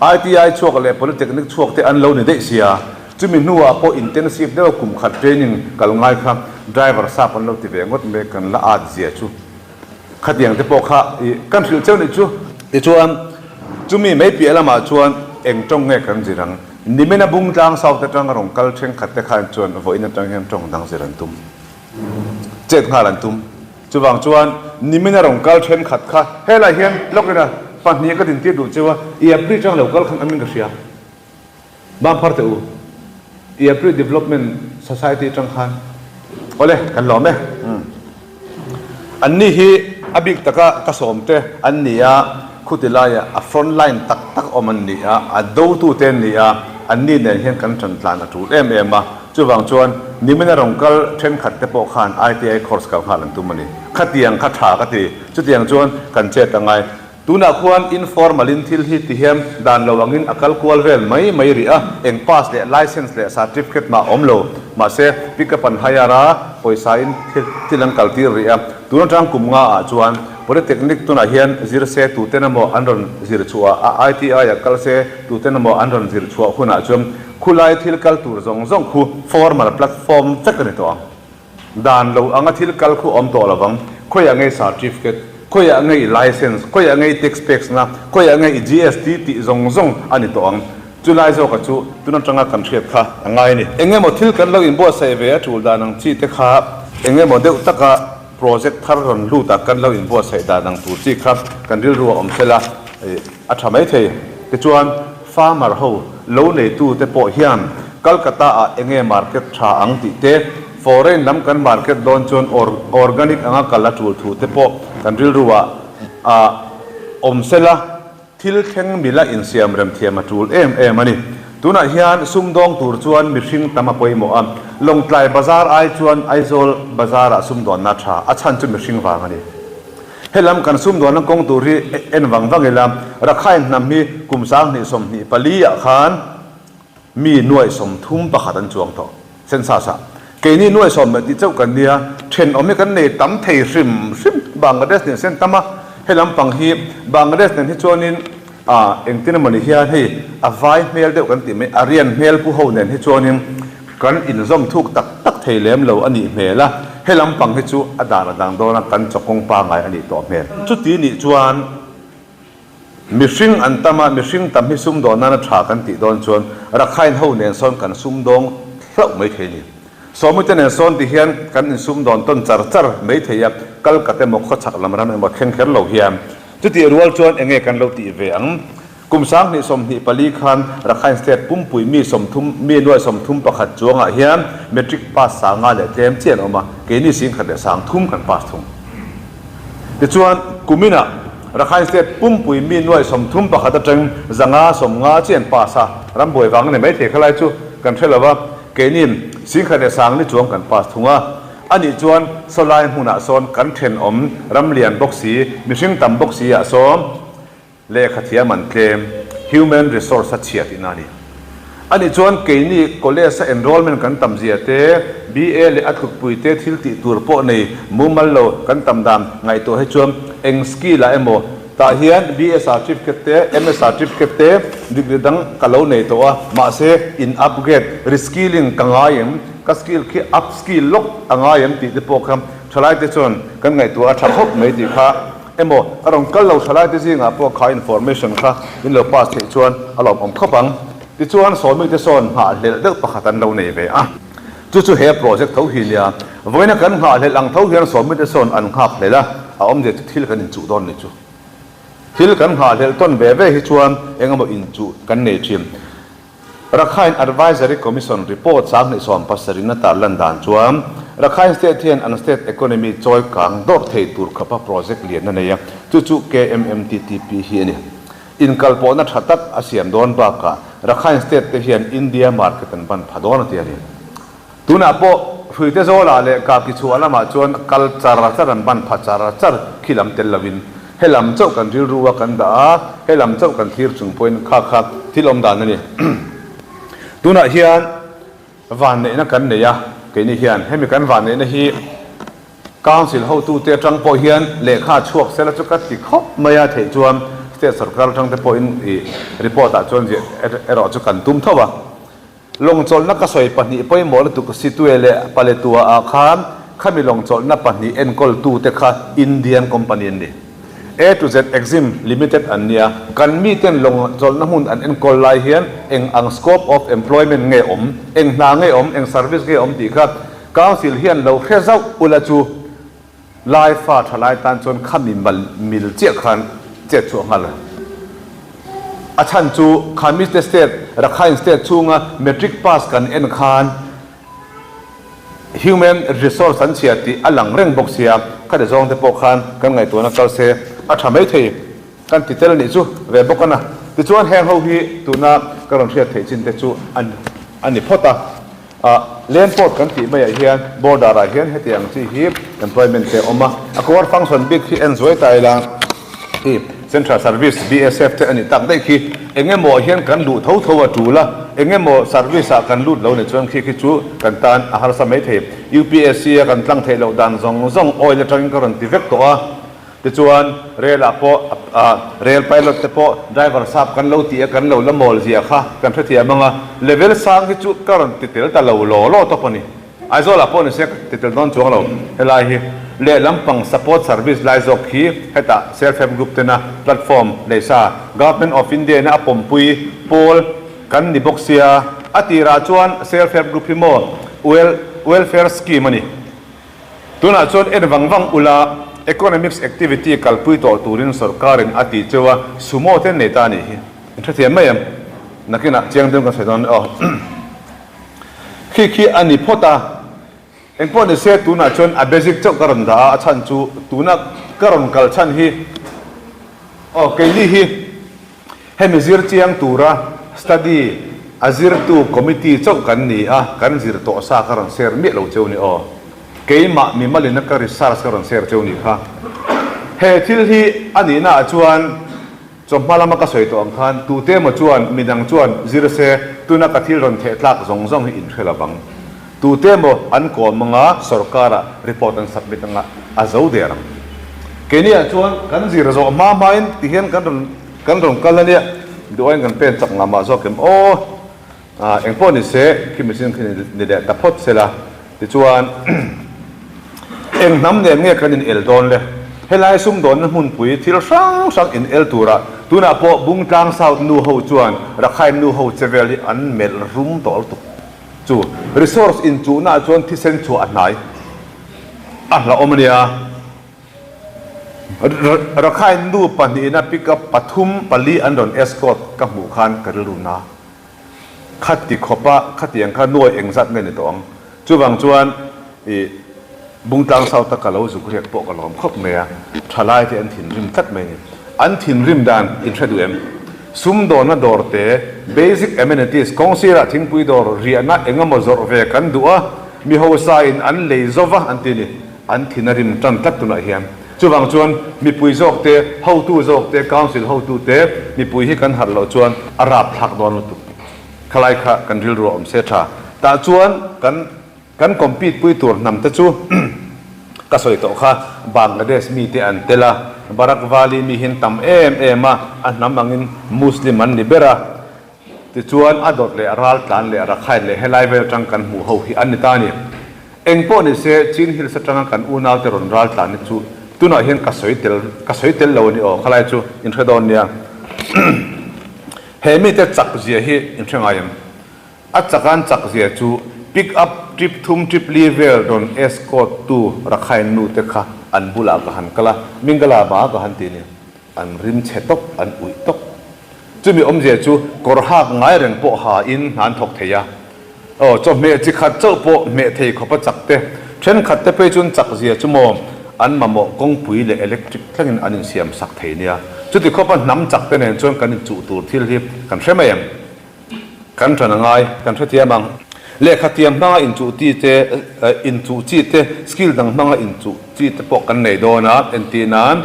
Speaker 2: ITI chhuak leh Polytechnic chhuak te an lo ni daih sia, chumi hnuah pawh intensive deuha kum khat training kal ngai kha driver sap an lo ti ve ngawt mai kan la at zia chu khatiang te pawh kha ih kan hrilh cheu nih chu. Tichuan chumi mai piah lamah chuan eng tawng nge kan zir ang? Nimena Bungtlang South atanga rawn kal thenkhat te khan chuan vawiin atang hian tawng dang zir an tum, chet nghal an tum. Chuvang chuan nimin a rawn kal thenkhat kha helai hian lawk ina pahnih ka dintir duh cheu a, i April chang lo kal khan amin ka hria. Bang phar teh u, i April Development Society atang khan awle kan lawm e. Anni hi a bik taka ka sawm te an ni a, khuti laia a front line tak tak awm an ni a, a dotute an ni a, anni nen hian kan tantlan a tul em em a. Chuvang chuan nimina rawn kal thenkhat te pawh khan ITI course kal nghal an tum a ni. Khatiang kha tha ka ti. Chutiang chuan kan chet a ngai. Tunah khuan informal in thil hi ti hian dan lo angin a kal kual vel mai mai rih a, eng pass leh license leh certificate mah awm lo. Mahse, pick up an hire a, pawisa in thil thil an kal tir rih a. Tun atang kum nga ah chuan Polytechnic tunah hian zir se tuten emaw an rawn zir chhuah a, ITI ah kal se tuten emaw an rawn zir chhuah hunah chuan khulai thil kal tur zawng zawng khu formal platform vek a ni tawh ang. Dan lo anga thil kal khu awm tawh lovang, khawiah nge certificate, khawiah nge i license, khawiah nge i tax pek na, khawiah nge i GST tih zawng zawng a ni tawh ang. Chu lai zawka chu tun atanga kan hriat kha a ngai a ni. Eng emaw thil kan lo inbuatsaih ve a tul dan ang chi te kha eng emaw deuh taka project thar rawn lut a kan lo inbuatsaih dan ang tur chi kha kan rilru a awm sela a tha mai thei. Tichuan farmer ho lo neitu te pawh hian Calcutta ah enge market tha ang tih te, foreign lam kan market dawn chuan organic anga kal a tul thu te pawh kan rilru ah a awm sela thil thleng mila insiam rem thiam a tul em em a ni. Tunah hian sumdawng tur chuan mihring tam a pawimawh a, Lawngtlai bazar ai chuan Aizawl bazar ah sumdawnna tha a chhan chu mihring vang a ni. Helam kan sumdawnna kawng tur hi en vang vang ila, Rakhine hnam hi kum 2024 ah khan Mi nuaih 31 an chuang tawh. Census ah keini nuaih sawm leh tih chauh kan nia, thenawm hi kan nei tam thei hrim hrim. Bangladesh nen sen tam a, he lampang hi Bangladesh nen hi chuanin ah engtin emawni hian hei a vai hmel deuh kan tih mai, a rian hmel pu ho nen hi chuanin kan inzawm thuk tak tak thei lem lo a nih hmel a, he lampang hi chu a dan a dang dawn a, kan chawkawng pangai a nih tawh hmel. Chuti nih chuan. Mihring an tam a, mihring tam hi sumdawn nana tha kan tih dawn chuan Rakhine ho nen sawn kan sumdawng hlauh mai thei a ni. Sawmite nen sawn ti hian kan insumdawn tawn char char mai thei a, Kalkat emaw khawchhak lam ram emaw thleng kher lo hian. Chutih rual chuan enge kan lo tih ve ang? Kum 2024 khan Rakhine State pumpui mi 30 mi nuai 31 chuangah hian Matric pass sanga leh tlem chiah an awm a, keini 10,030 kan pass thung. Tichuan, kuminah Rakhine State pumpui mi nuai 31 atang 500 50 chi an pass a, rambuai vang a ni maithei khalai chu kan hre lo va, keini 10,000 ni chuang kan pass thung a. Anih chuan sawlai hmunah sawn kan thenawm ramlian bawk si, mihring tam bawk si ah sawn, Lehkha thiam an tlem, human resource a chhia tihna a ni. Anih chuan keini college a enrollment kan tam zia te, BA leh a tlukpui te thil tih tur pawh nei mumal lo kan tam dan ngaihtuah hi chuan eng skill ah emaw tah hian BA certificate te, MA certificate te degree dang ka lo nei tawh a, mahse in upgrade, reskilling ka ngai em, ka skill khi upskill lawk a ngai em tih te pawh kha thalai te chuan kan ngaihtuah a tha khawp mai tih kha Emaw, a rawn kal lo thalai te zingah pawh kha information kha min lo pass theih chuan a lawmawm khawp ang. Tichuan sawmite sawn nghahhlelh deuh pakhat an lo nei ve a. Chu chu he project tho hi nia. Vawiina kan nghahhlelh ang tho hian sawmite sawn an nghakhlelh a, a awmzia chu thil kan inchuh dawn ni chu. Thil kan nghahhlelh tawn ve ve hi chuan eng emaw inchuh kan nei thin. Rakhine Advisory Commission report 2070 in a tarlan dan chuan Rakhine State hian an state economy chawi kang dawrh thei tur khawpa project lian a nei a, chu chu KMMTTP hi a ni. Inkalpawhna tha tak a siam dawn bakah Rakhine State te hian India market an ban pha dawn a ti a ni. Tunah pawh Hruite Zawlah leh Kaki chhuah lamah chuan kal char char an ban pha char char khi lam tel lovin he lam chauh kan rilru a kan dah a, he lam chauh kan thlir chung pawhin kha kha thil awm dan a ni. Tunah hian vanneihna kan nei a, keini hian hemi kan vanneihna hi Council hotute atang pawh hian lehkha chhuak sela chu ka ti khawp mai a, theih chuan State sorkar atang te pawhin i report ah chuan ziah erawh chu kan tum tho a. Lawngchawlhna ka sawi pahnih pawimawh lutuk Situe leh Paletua ah khan khami lawngchawlhna pahnih enkawltute kha Indian company an ni. A to Z Exim Limited an nia. Kan miten lawngchawlhna hmun an enkawl lai hian eng ang scope of employment nge awm, eng hna nge awm, eng service nge awm tih kha Council hian lo hre zauh ula chu Lai fa tha lai tan chuan khami mal mil chiah khan chet chhuah nghal a. A chhan chu khami te state, Rakhine state chhunga matric pass kan en khan human resource an chhia tih a lang reng bawk sia, khati zawng te pawh khan kan ngaihtuahna kal se a tha mai thei kan ti tel anih chu ve bawk a na. Tichuan heng ho hi tuna ka rawn hriat theih chin te chu a ni phawt a. Ah, Land port kan tih maiah hian border ah hian heti ang chi hi employment te a awm a, a core function bik hi en zuai ta ila khi Central Service, BSF te a nih tak daih khi eng emaw ah hian kan luh tho tho a tul a, eng emaw service ah kan lut lo ni chuan khi khi chu kan tan a harsa mai thei. UPSC a kan tlang theih loh dan zawng zawng oil atangin ka rawn ti vek tawh a. Tichuan, rel ah pawh rel pilot te pawh driver sap kan lo tih a kan lo la mawl zia kha kan hrethiam ang a, level sang hi chu ka rawn ti tel ta lo law law tawp a ni. Aizawl ah pawh ni se ka ti tel dawn chuang lo. Helai hi lehlam pang support service lai zawk hi hetah self help group tena platform lei sa Government of India ina a pawmpui pawl kan ni bawk sia, a tirah chuan self help group hi maw welfare scheme a ni. Tunah chuan en vang vang ula, economics activity kalpui tawh turin sorkarin a ti cheu a, sumo te nei ta a nih hi. In hrethiam mai em? Nakinah chiang deuhin kan sawi dawn aw. Khi khi a ni phawt a, engpawh ni se tunah chuan a basic chauh ka rawn dah a, a chhan chu tuna ka rawn kal chhan hi aw keini hi, Hemi zir chiang tura study a zirtu committee chauh kan ni a, kan zir tawh sa ka rawn share miah lo cheu ni aw. Keimah mimalina ka research ka rawn share cheu ni kha. He thil hi a nihna ah chuan chawhma lama ka sawi tawh ang khan tute emaw chuan midang chuan zir se tuna ka thil rawn theh tlak zawng zawng hi in hre lovang. Tute emaw an kawm anga sorkar-ah report an submit anga a zo der ang. Keiniah chuan kan zir zawh hma hmain tihian kan rawn kan rawn kal ania, duhaiin kan pen chak ngah mah zawk em aw. Engpawh ni se khi machine khi ni leh ta phawt sela tichuan eng hnam nen nge kan in el dawn le? Helai sumdawnna hmunpui thil hrang hrang in el turah tunah pawh Bungtlang South nu ho chuan Rakhine nu ho che vel hi an melh rum tawh lutuk. Chu resource inchuhnaah chuan thisen chhuah a hnai a hlauhawm a nia. Rakhine nu pahnihna pickup pathum pali an rawn escort ka hmuh khan ka rilru na. Khati khawpa khatiang kha nuai engzat nge ni tawh ang. Chuvang chuan i Bungtlang South a ka lo zuk riak pawh ka lawm khawp mai a, thalai te an thinrim tlat mai a ni. An thinrim dan in hre duh em? Sumdawnna dawr te, basic amenities, kawng sirah thingpui dawr riahna eng emaw zawrh ve kan duh a, mi hausa in an lei zo va an ti ni. An thin a rim tan tlat tunah hian. Chuvang chuan mipui zawk te, hotu zawk te, council hotu te, mipui hi kan harh loh chuan a rapthlak dawn lutuk. Khalai kha kan rilru a awm se tha. Tah chuan kan. Kan compete pui tur hnam te chu ka sawi tawh kha, Bangladesh mi te an tel a, Barak Valley mi hi an tam em em a, a hnam angin Muslim an ni ber a, tichuan a dawt leh Raltlan leh Rakhine leh helai vel atang kan hmuh ho hi an ni ta a ni. Eng pawh ni se Chin Hills atanga kan unau te rawn raltlan hi chu tunah hian ka sawi tel ka sawi tel lo a ni aw, khalai chu in hre dawn nia. He mite chak zia hi in hre ngai em? A chakan chak zia chu pick up trip thum trip li vel rawn escort tu Rakhine nu te kha an bulah ka han kal a, Mingala ba ka han ti ni. An rim chhe tawp, an uih tawp. Chumi awmzia chu kawr hak ngai reng pawh ha in hna an thawk thei a. Aw, chawhmeh chi khat chauh pawh hmeh thei khawp a chak te, thenkhat te phei chuan chak zia chu maw an mamawh kawngpui leh electric thlengin an insiam sak thei nia. Chuti khawpa hnam chak te nen chuan kan inchuh tur thil hi kan hre mai em? Kan ṭan a ngai, kan hrethiam ang. Lehkha tiam hmanga inchuh chi te, inchuh chi te, skill dang hmanga inchuh chi te pawh kan nei dawn a, entir nan,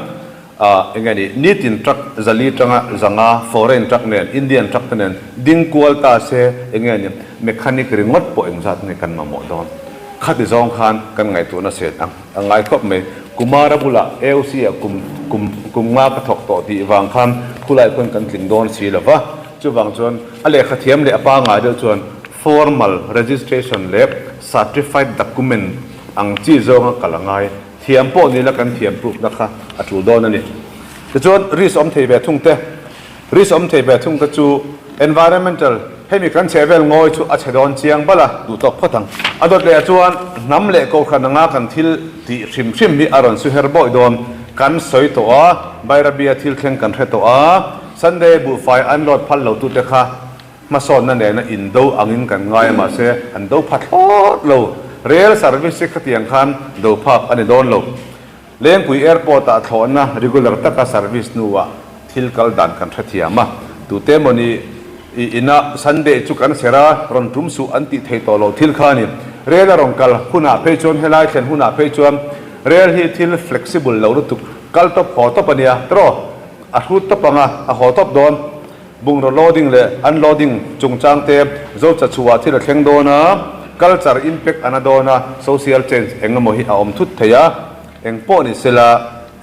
Speaker 2: eng nge ni, nitin truck zali tanga zanga foreign truck nen, Indian truck te nen ding kual ta se, eng nge ni, mechanic ringawt pawh engzat nge kan mamawh dawn. Khati zawng khan kan ngaihtuahna set ang a ngai khawp mai. Kumara bulah AOC ah kum, kum, kum nga ka thawk tawh tih vang khan khulai khuan kan tling dawn si lo va. Chuvang chuan a lehkha thiam leh a pangngai deuh chuan formal registration leh certified document ang chi zawnga kal a ngai. Thiam pawh ni la kan thiam proof na kha a tul dawn a ni. Tichuan risk awm thei ve thung te, risk awm thei ve thung te chu environmental hemi kan chheh vel ngawi chu a chhe dawn chiang bal a, duh tawk phawt ang. A dawt leh ah chuan hnam leh kohhran anga kan thil tih hrim hrim hi a rawn su her bawih dawn. Kan sawi tawh a, Bairabia thil thleng kan hre tawh a. Sunday buhfai an load phal lo tute kha hmasawnna nena indo angin kan ngai a mahse an do pha thlawt lo. Rail service hi khatiang khan do phak a ni dawn lo. Lengpui airport ah thlawhna regular taka service hnuah thil kal dan kan hrethiam a, tute mawni. I inah Sunday chu kan ser a, rawn tum suh an tih thei tawh loh thil kha a ni. Rel a rawn kal hunah phei chuan helai thlen hunah phei chuan rel hi thil flexible lo lutuk kal tawp haw tawp a nia tiraw? A hrut tawp ang a, a haw tawp dawn. Bungraw loading leh unloading chungchang te zo cha chhuah thil a thleng dawn a, culture impact a na dawn a, social change eng emaw hi a awm thut thei a, eng pawh ni sela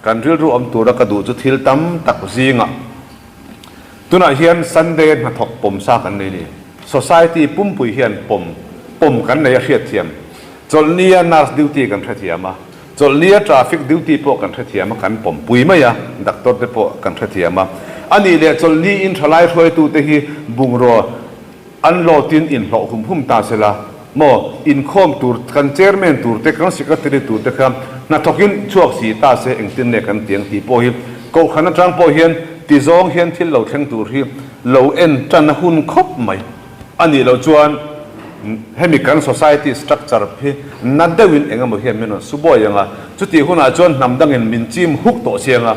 Speaker 2: kan rilru awm tura ka duh chu thil tam tak zingah. Tunah hian Sunday hnathawk pawm sa kan nei ni. Society pumpui hian pawm pawm kan nei a hriatthiam. Chawlhnia nurse duty kan hrethiam a, chawlhnia traffic duty pawh kan hrethiam a, kan pawmpui mai a, doctor te pawh kan hrethiam a. A nih leh chawlhni in thalai hruaitute hi bungraw An lawtin inhlawh hum hum ta sela maw, inkhawm tur kan chairman tur te, kan secretary tur te kha hnathawkin chhuak si ta se engtin nge kan tiang tih pawh hi kohhran atang pawh hian ti zawng hian thil lo thleng tur hi lo en tan a hun khawp mai a nih loh chuan hemi kan society structure hi na deuhin eng emaw hian min rawn su buai ang a, chutih hunah chuan hnam dangin min chim huk tawh chiang a.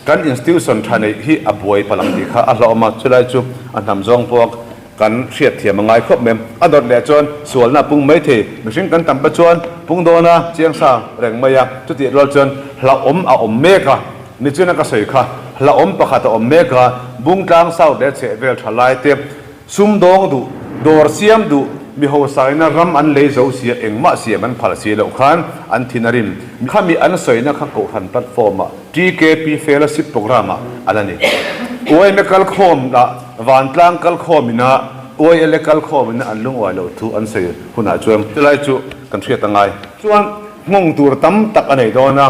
Speaker 2: Kan institution tha neih hi a buai palh ang tih kha a hlauhawm a, chulai chu a hnam zawng pawh kan hriatthiam a ngai khawp mai. A dawt leh chuan sualna a pung mai thei, mihring kan tam pah chuan pung dawn a chiang sa reng mai a, chutih rual chuan hlauhawm a awm mek a, nichina ka sawi kha hlauhawm pakhat a awm mek a, Bungtlang South leh chhehvel tha lai te Sumdawng duh, dawr siam duh, mi hosaina ram an lei zo sia engmah siam an phal si loh khan an thin a rim. Khami an sawina kha Kohhran platform ah TKP Fellowship Programme ah a la ni. YMA kalkhawm ah vantlang kalkhawm ina YLA kalkhawm ina an lunguai loh thu an sawi hunah chuan chulai chu kan hriat a ngai. Chuan nghawng tur tam tak a nei dawn a.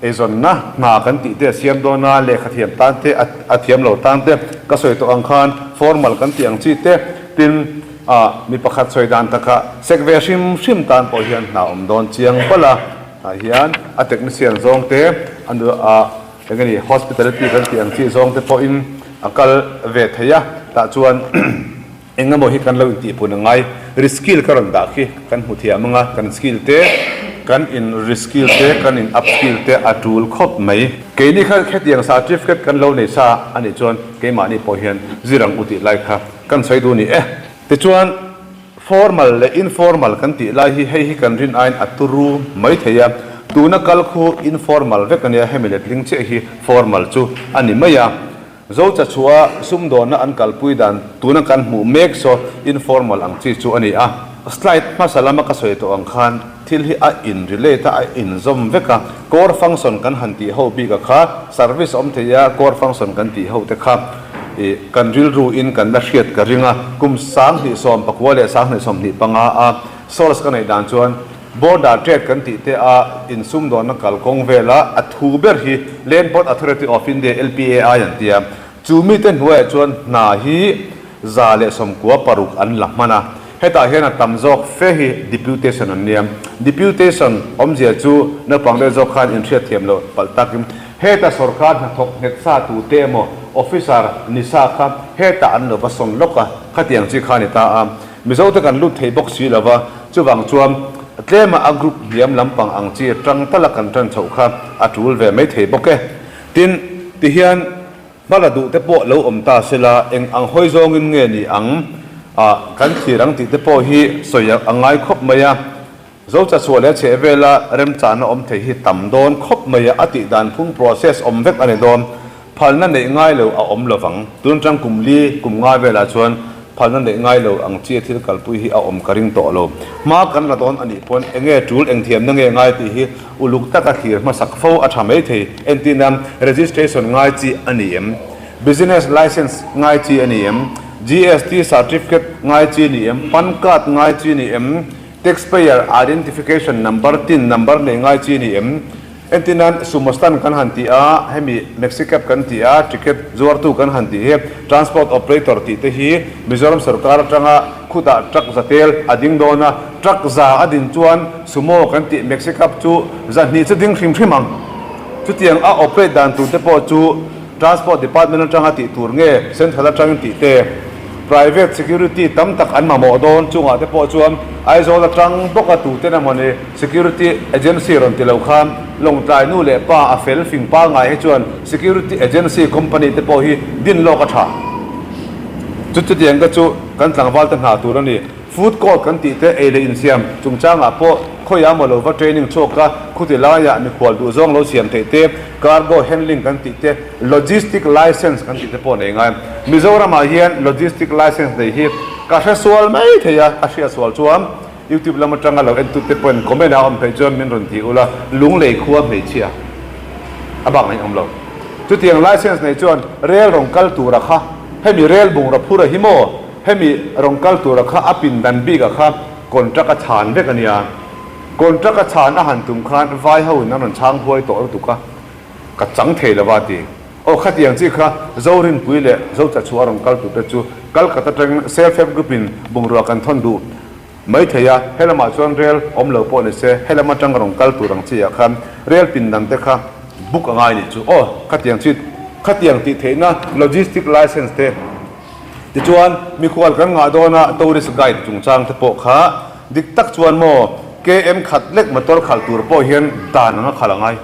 Speaker 2: Eizawnna hna kan tih te a siam dawn a, lehkha thiam tan te, a thiam lo tan te, ka sawi tawh ang khan formal kan tih ang chi te, tin ah mi pakhat sawi dan takah sek ve hrim hrim tan pawh hian hna awm dawn chiang palh a, tah hian a technician zawng te, a nu ah eng nge ni hospitality kan tih ang chi zawng te pawhin a kal ve thei a, tah chuan. Engemaw hi kan lo intihpun a ngai. Reskill ka rawn dah khi kan hmu thiam ang a, kan skill te, kan in reskill te, kan in upskill te a tul khawp mai. Keini kha hetiang certificate kan lo nei sa a nih chuan keimahni pawh hian zir ang u tih lai kha kan sawi duh a ni e. Tichuan formal leh informal kan tih lai hi hei hi kan rin aiin a turu mai thei a, tuna kal khu informal vek a nia, hemi letling chiah hi formal chu a ni mai a. Zocha chhuah sumdawnna an kalpui dan tuna kan hmuh mek saw informal ang chi chu a ni a. Slide hmasa lama ka sawi tawh ang khan thil hi a in relate a, a inzawm vek a. Core function kan han tih ho bik a kha, service awm thei a core function kan tih ho te kha ih kan rilru in kan la hriat ka ring a. Kum 2019 leh 2025 a source ka neih dan chuan Border trade kan tih te a insumdawnna kalkawng vela a thu ber hi Land Port Authority of India, LPAI, an ti a. Chu mite hnuaiah chuan hna hi 116 an la hman a. Hetah hian a tam zawk fe hi deputation an nia. Deputation awmzia chu naupang deuh zawk khan inhriatthiam loh palh takin heta sorkar hnathawk nghet sa tute emaw officer ni sa kha hetah an lo va sawn lawk a, khatiang chi kha a ni ta a. Mizote kan lut thei bawk si lova, chuvang chuan tlema a group hniam lampang ang chi tang tala kan tan chhoh kha a tul ve mai thei bawk e. Tin, tihian hmala duh te pawh lo awm ta sela, eng ang hawi zawngin nge ni ang a kan thlir ang tih te pawh hi sawi a ngai khawp mai a. Zocha chhuah leh chheh vela remchahna awm thei hi tam dawn khawp mai a, a tih dan phung process awm vek a ni dawn. Phalna neih ngai lo a awm lovang. Tun atang kum li, kum nga velah chuan phalna neih ngai lo ang chi a thil kalpui hi a awm ka ring tawh lo. Hma kan la dawn a nih pawn eng nge tul eng thiamna nge ngai tih hi uluk taka thlir hmasak fo a tha mai thei. Entirna, registration ngai chi a ni em? Business license ngai chi a ni em? GST certificate ngai chi a ni em? Pan card ngai chi a ni em? Taxpayer Identification Number, tin, number nei ngai chi a ni em? Entirnan, Sumo stand kan han ti a, hemi Maxi Cab kan ti a, ticket zuartu kan han ti hi, Transport Operator tih te hi Mizoram sorkar atanga khutah truck za tel a ding dawn a, truck za a din chuan Sumo kan tih Maxi Cab chu 200 chu ding hrim hrim ang. Chutiang a operate dan tur te pawh chu Transport Department atanga tih tur nge Central atangin tih te, Private security tam tak an mamawh dawn chungah te pawh chuan Aizawl atang bawk a tuten emaw ni security agency rawn ti lo khan Lawngtlai nu leh pa a fel fing pangngai hi chuan security agency company te pawh hi din lawk a tha. Chu chutiang te chu kan tlangval te hna tur a ni. Food court kan tih te ei leh insiam chungchangah pawh khawiah maw lo va training chhuak a, khuti laiah mikhual duhzawng lo siam theih te, cargo handling kan tih te, logistic license kan tih te pawh nei ngai. Mizoramah hian logistic license nei hi ka hre sual mai thei a, ka hriat sual chuan YouTube lam atanga lo entute pawhin comment ah awm theih chuan min rawn ti ula, Lunglei khua hmeichhia a bak nain awm lo. Chutiang license nei chuan rel rawn kal tura kha hemi rel bungraw phura hi maw hemi rawn kal tura kha a pindan bik ah kha contract a chhan vek a nia. Contract a chhan a han tum khan vai ho in an rawn chhang huai tawh lutuk a, ka chang thei lova a ti. Aw khatiang chi kha Zorinpui leh Zochachhuah a rawn kal tur te chu Calcutta atangin self help group in bungrua kan thawn duh mai thei a, he lamah chuan rel awm lo pawh ni se, he lam atanga rawn kal tur ang chi ah khan rel pindan te kha book a ngai nih chu. Aw khatiang chi khatiang tih theihna logistic license te tichuan mikhual kan ngah dawn a tourist guide chungchang te pawh kha dik tak chuan maw KM khat lek motor khalh tur pawh hian dan anga khalh a ngai.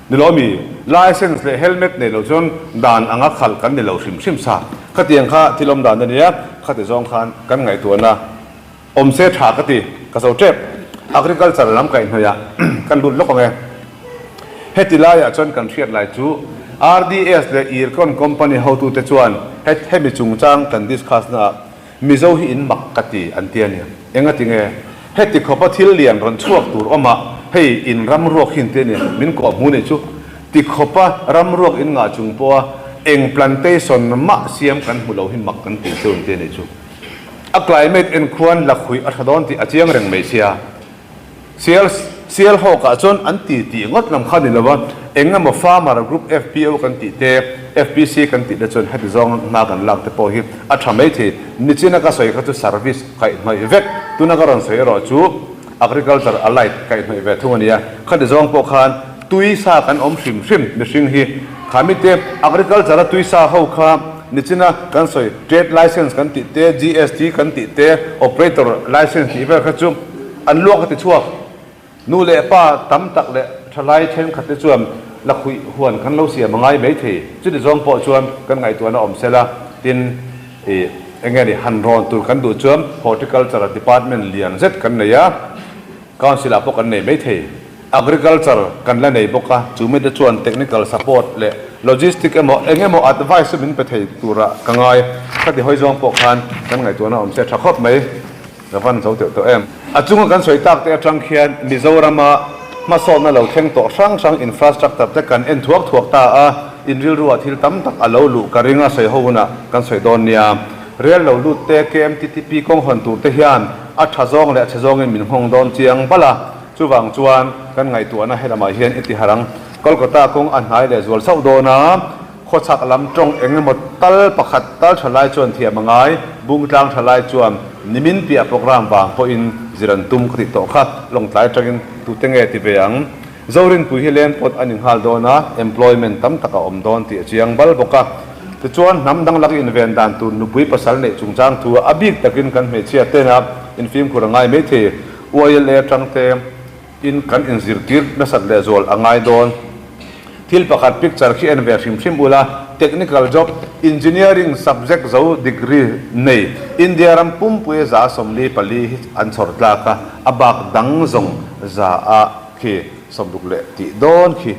Speaker 2: Ni lo mi, license leh helmet nei lo chuan dan anga khalh kan ni lo hrim hrim sa. Khatiang kha thil awm dan a nia, khati zawng khan kan ngaihtuahna awm se tha ka ti, ka zo tep. Agriculture lam kaihhnawih ah kan lut lawk ang e. Heti laiah chuan kan hriat lai chu RDS leh Ircon company hotute chuan hemi chungchang kan discuss na ah Mizo hi in mak ka ti an ti a ni. Engati nge? Heti khawpa thil lian rawn chhuak tur awmah hei in ram ruak hi an ti a ni. Min kawh hmu nih chu. Ti khawpa ram ruak in ngah chung pawha eng plantation mah siam kan hmu lo hi mak kan ti chu an ti a nih chu. A climate en khuan lakhuih a tha dawn tih a chiang reng mai sia. Sial Sialhawkah chuan an ti tih ngawt lam kha ni lo a, eng emaw farmer group FPO kan tih te, FPC kan tih te chuan heti zawng hna kan lak te pawh hi a tha mai thei. Nichina ka sawi kha chu service kaihhnawih vek, tuna ka rawn sawi erawh chu agriculture allied kaihhnawih ve thung a nia. Khati zawng pawh khan tui sa kan awm hrim hrim mihring hi. Khami te agriculture a tui sa ho kha nichina kan sawi trade license kan tih te, GST kan tih te, operator license tih vel kha chu, An luak a ti chhuak. Nu leh pa tam tak leh thalai thenkhat te chuan lakhuih huan kan lo siam a ngai mai thei. Chuti zawng pawh chuan kan ngaihtuahna awm sela, tin ih eng nge ni han rawn tur kan duh chuan Horticulture Department lian zet kan nei a, Council ah pawh kan nei mai thei. Agriculture kan la nei bawk a, chu mite chuan technical support leh logistic emaw eng emaw advice chu min pe thei turah ka ngai. Khati hawi zawng pawh khan kan ngaihtuahna awm se tha khawp mai. Ka van zo teuh tawh em? A chunga kan sawi tak te atang khian Mizorama hmasawnna lo thleng tawh hrang hrang infrastructure te kan en thuak thuak ta a, in rilruah thil tam tak a lo luh ka ring a sawi ho hunah kan sawi dawn nia. Rel lo lut te KMTTP kawng hawn tur te hian a tha zawng leh a chhe zawngin min nghawng dawn chiang bal a, chuvang chuan kan ngaihtuahna helamah hian i ti harh ang. Kolkata kawng a hnai leh zual sauh dawn a. Khawchhak lam tawng eng emaw tal pakhat tal tha lai chuan thiam a ngai, Bungtlang tha lai chuan nimin piah program vang pawhin zir an tum ka tih tawh kha Lawngtlai atangin tute nge ti ve ang? Zorinpui hi leng pawt a ni nghal dawn a, employment tam tak a awm dawn tih a chiang bal bawk a. Tichuan hnam dang lak inven dan tur nupui pasal neih chungchang thu a bik takin kan hmeichhia tena infimkhur a ngai maithei. YLA atang te. In kan inzirtir nasat lehzual a ngai dawn. Thil pakhat picture khi en ve hrim hrim ula, Technical job, Engineering subject zo degree nei India ram pumpui 44 hi an chhawr tlak a, a bak dang zawng za a khi 60 leh tih dawn khi.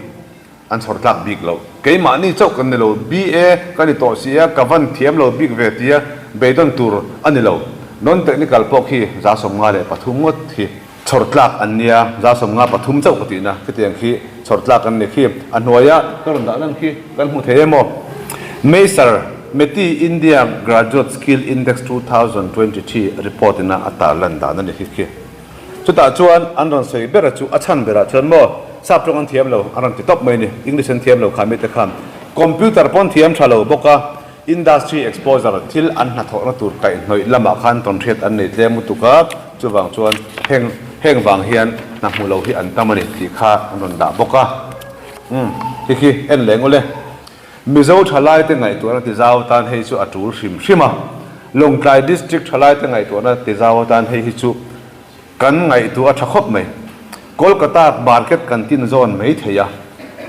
Speaker 2: An chhawr tlak bik lo. Keimahni chauh kan ni lo. BA ka ni tawh si a, ka van thiam lo bik ve tia beidawn tur a ni lo. Non-technical pawh khi 53 ngawt hi chhawr tlak an nia, 53 chauh ka tihna khitiang khi chhawr tlak an ni khi. A hnuaia ka rawn dah lan khi kan hmu thei em aw? Meisar, METI India Graduate Skill Index 2023 report ina a tarlan dan a ni khi khi. Chutah chuan an rawn sawi ber a chu a chhan berah chuan maw sap tawng an thiam lo an rawn ti tawp mai a ni. English an thiam lo kha mite khan computer pawn thiam tha lo bawk a, industry exposure thil an hnathawhna tur kaihhnawih lamah khan tawnhriat an nei tlem lutuk a, chuvang chuan heng heng vang hian hna hmu lo hi an tam a ni tih kha an rawn dah bawk a. Umm khi khi en leh ngawlh e. Mizo thalaite ngaihtuahna tizau atan hei chu a tul hrim hrim a, Lawngtlai District thalaite ngaihtuahna tizau atan hei hi chu kan ngaihtuah a tha khawp mai. Kolkata market kan tin zawn mai thei a,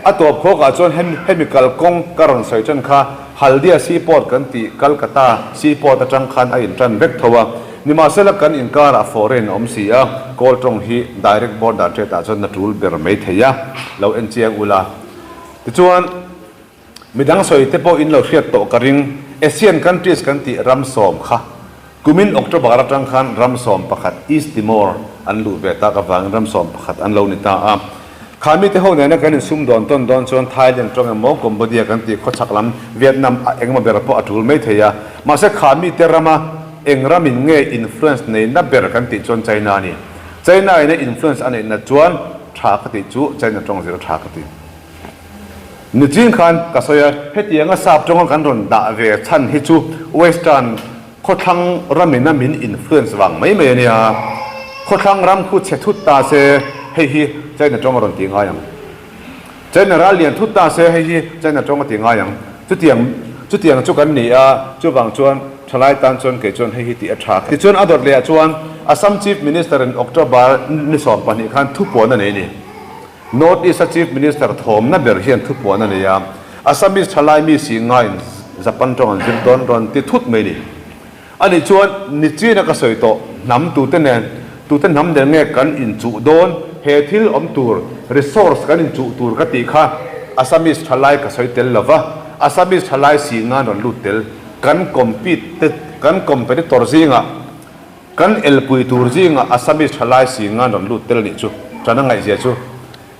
Speaker 2: a tawp khawkah chuan hemi kalkawng ka rawn sawi tan kha. Haldia Seaport kan tih Calcutta Seaport atang khan a intan vek tho a, nimahsela kan inkarah foreign a awm si a, Kawl tawng hi direct border trade ah chuan a tul ber mai thei a, lo en chiang ula. Tichuan, midang sawi te pawh in lo hriat tawh ka ring, Asian countries kan tih ram sawm kha kumin October atang khan ram 11 East Timor an luh ve tak avangin ram 11 an lo ni ta a. Kha mite ho nena kan insum dawn tawn dawn chuan Thailand tawng emaw Cambodia kan tih khawchhak lam Vietnam a engemaw ber pawh a tul mai thei a. Mahse kha mite rama eng ramin nge influence neihna ber kan tih chuan China a ni. China in a influence a neihna chuan tha ka tih chu China tawng zir a tha ka ti. Nichin khan ka sawi a, hetianga sap tawnga kan rawn dah ve chhan hi chu Western Khawthlang ramin a min influence vang mai mai a nia. Khawthlang ram khu chhe thut ta se hei hi China tawng a rawn ti ngai ang. China ral lian thut ta se hei hi China tawng a ti ngai ang. Chutiang chutiang chu kan ni a, chuvang chuan thalai tan chuan kei chuan hei hi tih a tha. Tichuan a dawt leh ah chuan Assam Chief Minister in October ni 12 khan thupuan a nei a ni. North East a Chief Minister thawmna ber hian thupuan a nei a, Assamese thalai mi si ngaiin Japan tawng an zir dawn rawn ti thut mai ni. Ani chuan Nichina ka sawi tawh hnam tute nen tute hnam nen nge kan inchuh dawn, he thil awm tur resource kan inchuh tur ka tih kha Assamese thalai ka sawi tel lova, Assamese thalai si ngan rawn lut tel kan compete te kan competitor zingah Kan elpui tur zingah Assamese thalai si nga rawn lut tel nih chu ṭan a ngaihzia chu.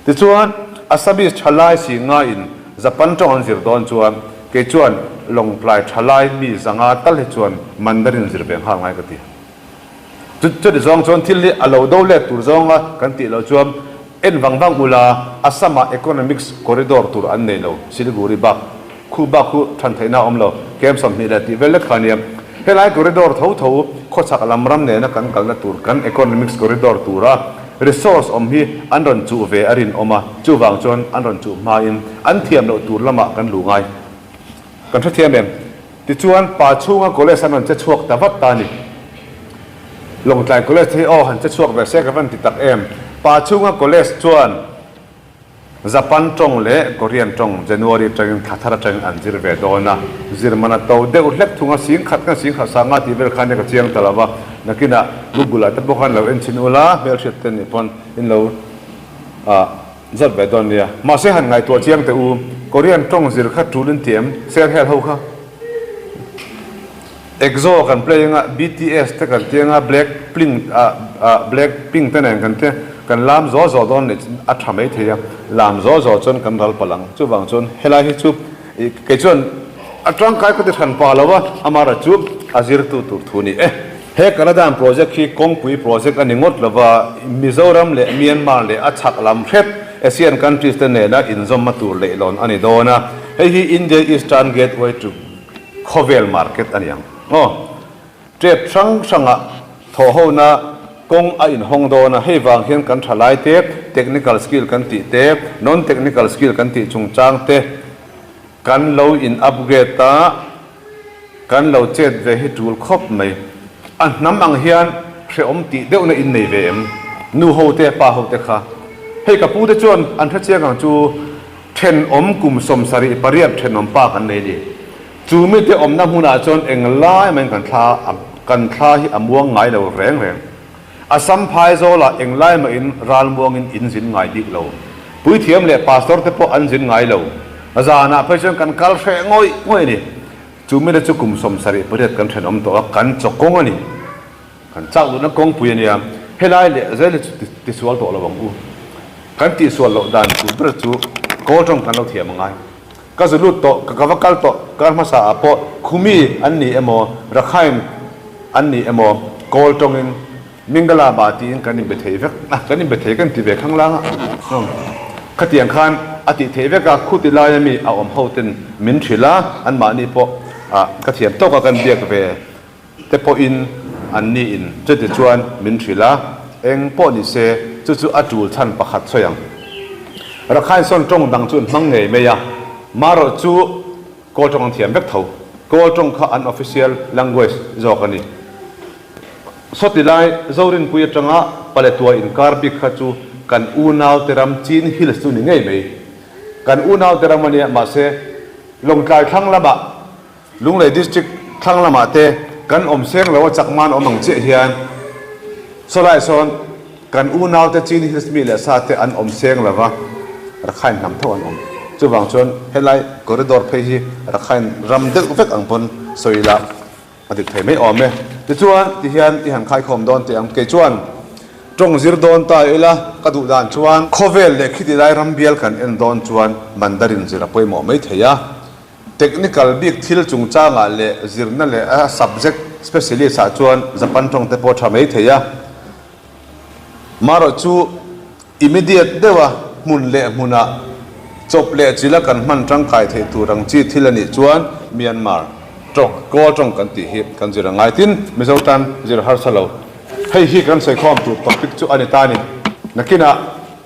Speaker 2: Tichuan, Assamese thalai si nga in Japan ṭawng an zir dawn chuan kei chuan Lawngtlai thalai mi zanga tal hi chuan Mandarin zir ve nghal ngai ka ti. Chu chuti zawng chuan thil hi a lo do let tur zawnga kan tih loh chuan en vang vang ula Assam-ah economics corridor tur an nei lo, Siliguri bak. Khu bak khu than theihna a awm lo, kem 20 leh tih vel lek kha a nia. Helai corridor tho tho khawchhak lam ram nena kan kalna tur kan economics corridor tura resource awm hi an rawn chuh ve a rinawm a, chuvang chuan an rawn chuh hmain an thiam loh tur lamah kan luh ngai. Kan hrethiam em? Tichuan pa chhunga college an rawn che chhuak ta vat ta a ni. Lawngtlai college te hi aw han che chhuak ve se ka van ti tak em? Pa chhunga college chuan. Japan tawng leh Korean tawng January atangin thla thar atangin an zir ve dawn a, zir man a to deuh hlek thung a, 10,000 nge 10,000 sanga tih vel khan ka chiang ta lo va, nakinah Google ah te pawh khan lo en chhin ula, hmelhriat te nih pawn in lo zawt ve dawn nia. Mahse han ngaihtuah chiang teh u, Korean tawng zir kha tul in ti em? Sel hel ho kha. EXO kan play anga BTS te kan ti anga Black Plink ah Black Pink te nen kan ti kan lam zawh zawh dawn leh a tha mai thei a, lam zawh zawh chuan kan ral palh ang. Chuvang chuan helai hi chu kei chuan a tangkai ka ti hran pah lo a, amara chu a zirtu tur thu a ni e. He Kaladan project hi kawngpui project a ni ngawt lo va, Mizoram leh Myanmar leh a chhak lam hrep Asian countries te nena inzawmna tur leihlawn a ni dawn a, hei hi India Eastern Gateway to Khawvel market a ni ang. Aw, trade hrang hrangah thawhhona kawng a inhawng dawn a, hei vang hian kan thalai te technical skill kan tih te, non-technical skill kan tih chungchang te kan lo in upgrade a, kan lo chet ve hi tul khawp mai. A hnam ang hian hrehawm tih deuhna in nei ve em? Nu ho te, pa ho te kha. Hei ka pu te chuan an hrechiang ang chu. Thenawm kum 78 thenawm pa kan nei ni. Chu mite awmna hmunah chuan eng lai mahin kan thla kan thla hi a muang ngai lo reng reng. Assam phai zawlah eng lai mahin ral muangin in zin ngai bik lo. Puithiam leh pastor te pawh an zin ngai lo. Zanah phei chuan kan kal hreh ngawih ngawih a ni. Chu mite chu kum 78 kan thenawm tawh a, kan chawkawng a ni. Kan chak duhna kawngpui a nia, helai leh zel hi chu tisual tawh lo ang u. Kan tihsual loh dan tur ber chu kawl tawng kan lo thiam a ngai. Ka zu lut tawh, ka va kal tawh, kar hmasa ah pawh Khumi an ni emaw, Rakhine an ni emaw kawl tawngin Mingala ba tiin kan inbe thei vek a, kan inbe thei kan ti ve khang lang a. Khatiang khan a tih theih vek a, khuti laia mi a awm ho ten min hrilh a, anmahni pawh ka thiam tawk a kan biak ve. Te pawhin an niin chuti chuan min hrilh a, eng pawh ni se chu chu a tul chhan pakhat sawi ang. Rakhine sawn tawng dang chu an hmang ngei mai a, marawh chu Kawl tawng an thiam vek tho. Kawl tawng kha an official language zawk a ni. Sawti lai Zorinpui atanga Paletwa inkar bik kha chu kan unaute ram Chin Hills chu ni ngei mai. Kan unaute ram a nia, mahse Lawngtlai thlang lamah. Lunglei District thlang lamah te kan awm seng lo a chakman awm ang chiah hian sawlai sawn kan unaute Chin Hills mi leh sa te an awm seng lo va, Rakhine hnam tho an awm. Chuvang chuan helai corridor phei hi Rakhine ram deuh vek ang pawn sawi ila a dik thei mai awm e. Tichuan tihian i han khaikhawm dawn teh ang. Kei chuan tawng zir dawn ta ila ka duh dan chuan khawvel leh khiti lai ram bial kan en dawn chuan Mandarin zir a pawimawh mai thei a. Technical bik thil chungchangah leh zirna leh a subject specialist ah chuan Japan tawng te pawh tha mai thei a. Marawh chu immediate deuha hmun leh hmunah chawp leh chila kan hman tangkai theih tur ang chi thil a nih chuan Myanmar tawng, Kawl tawng kan tih hi kan zir a ngai. Tin, Mizo tan zir harsa lo. Hei hi kan sawikhawm tur topic chu a ni ta ni. Nakinah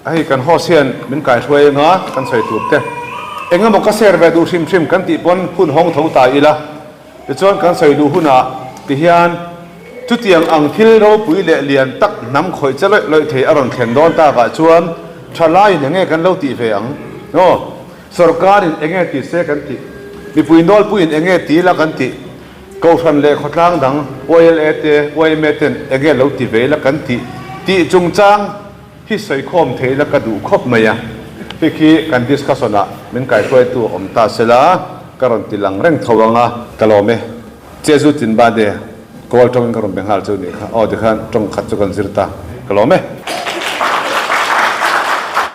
Speaker 2: Hei kan host hian min kaihruai anga kan sawi tur te eng emaw ka share ve duh hrim hrim kan tih pawn hun hawng tho ta ila tichuan kan sawi duh hunah tihian chutiang ang thil ropui leh lian tak hnam khawih che lawih lawih thei a rawn thlen dawn takah chuan thalaiin enge kan lo tih ve ang aw sorkarin enge ti se kan tih mipui nawlpuiin enge ti ila kan tih kohhran leh khawtlang dang YLA te yma ten enge lo ti ve ila kan tih tih chungchang Hi sawikhawm theih la ka duh khawp mai a, khi khi kan discussion ah min kaihruaitu awm ta sela ka rawn ti lang reng tho ang a. Ka lawm e. Jeju Tinbade, Kawl tawngin ka rawn be nghal chu nih kha. Aw tikhan tawng khat chu kan zir ta. Ka lawm e.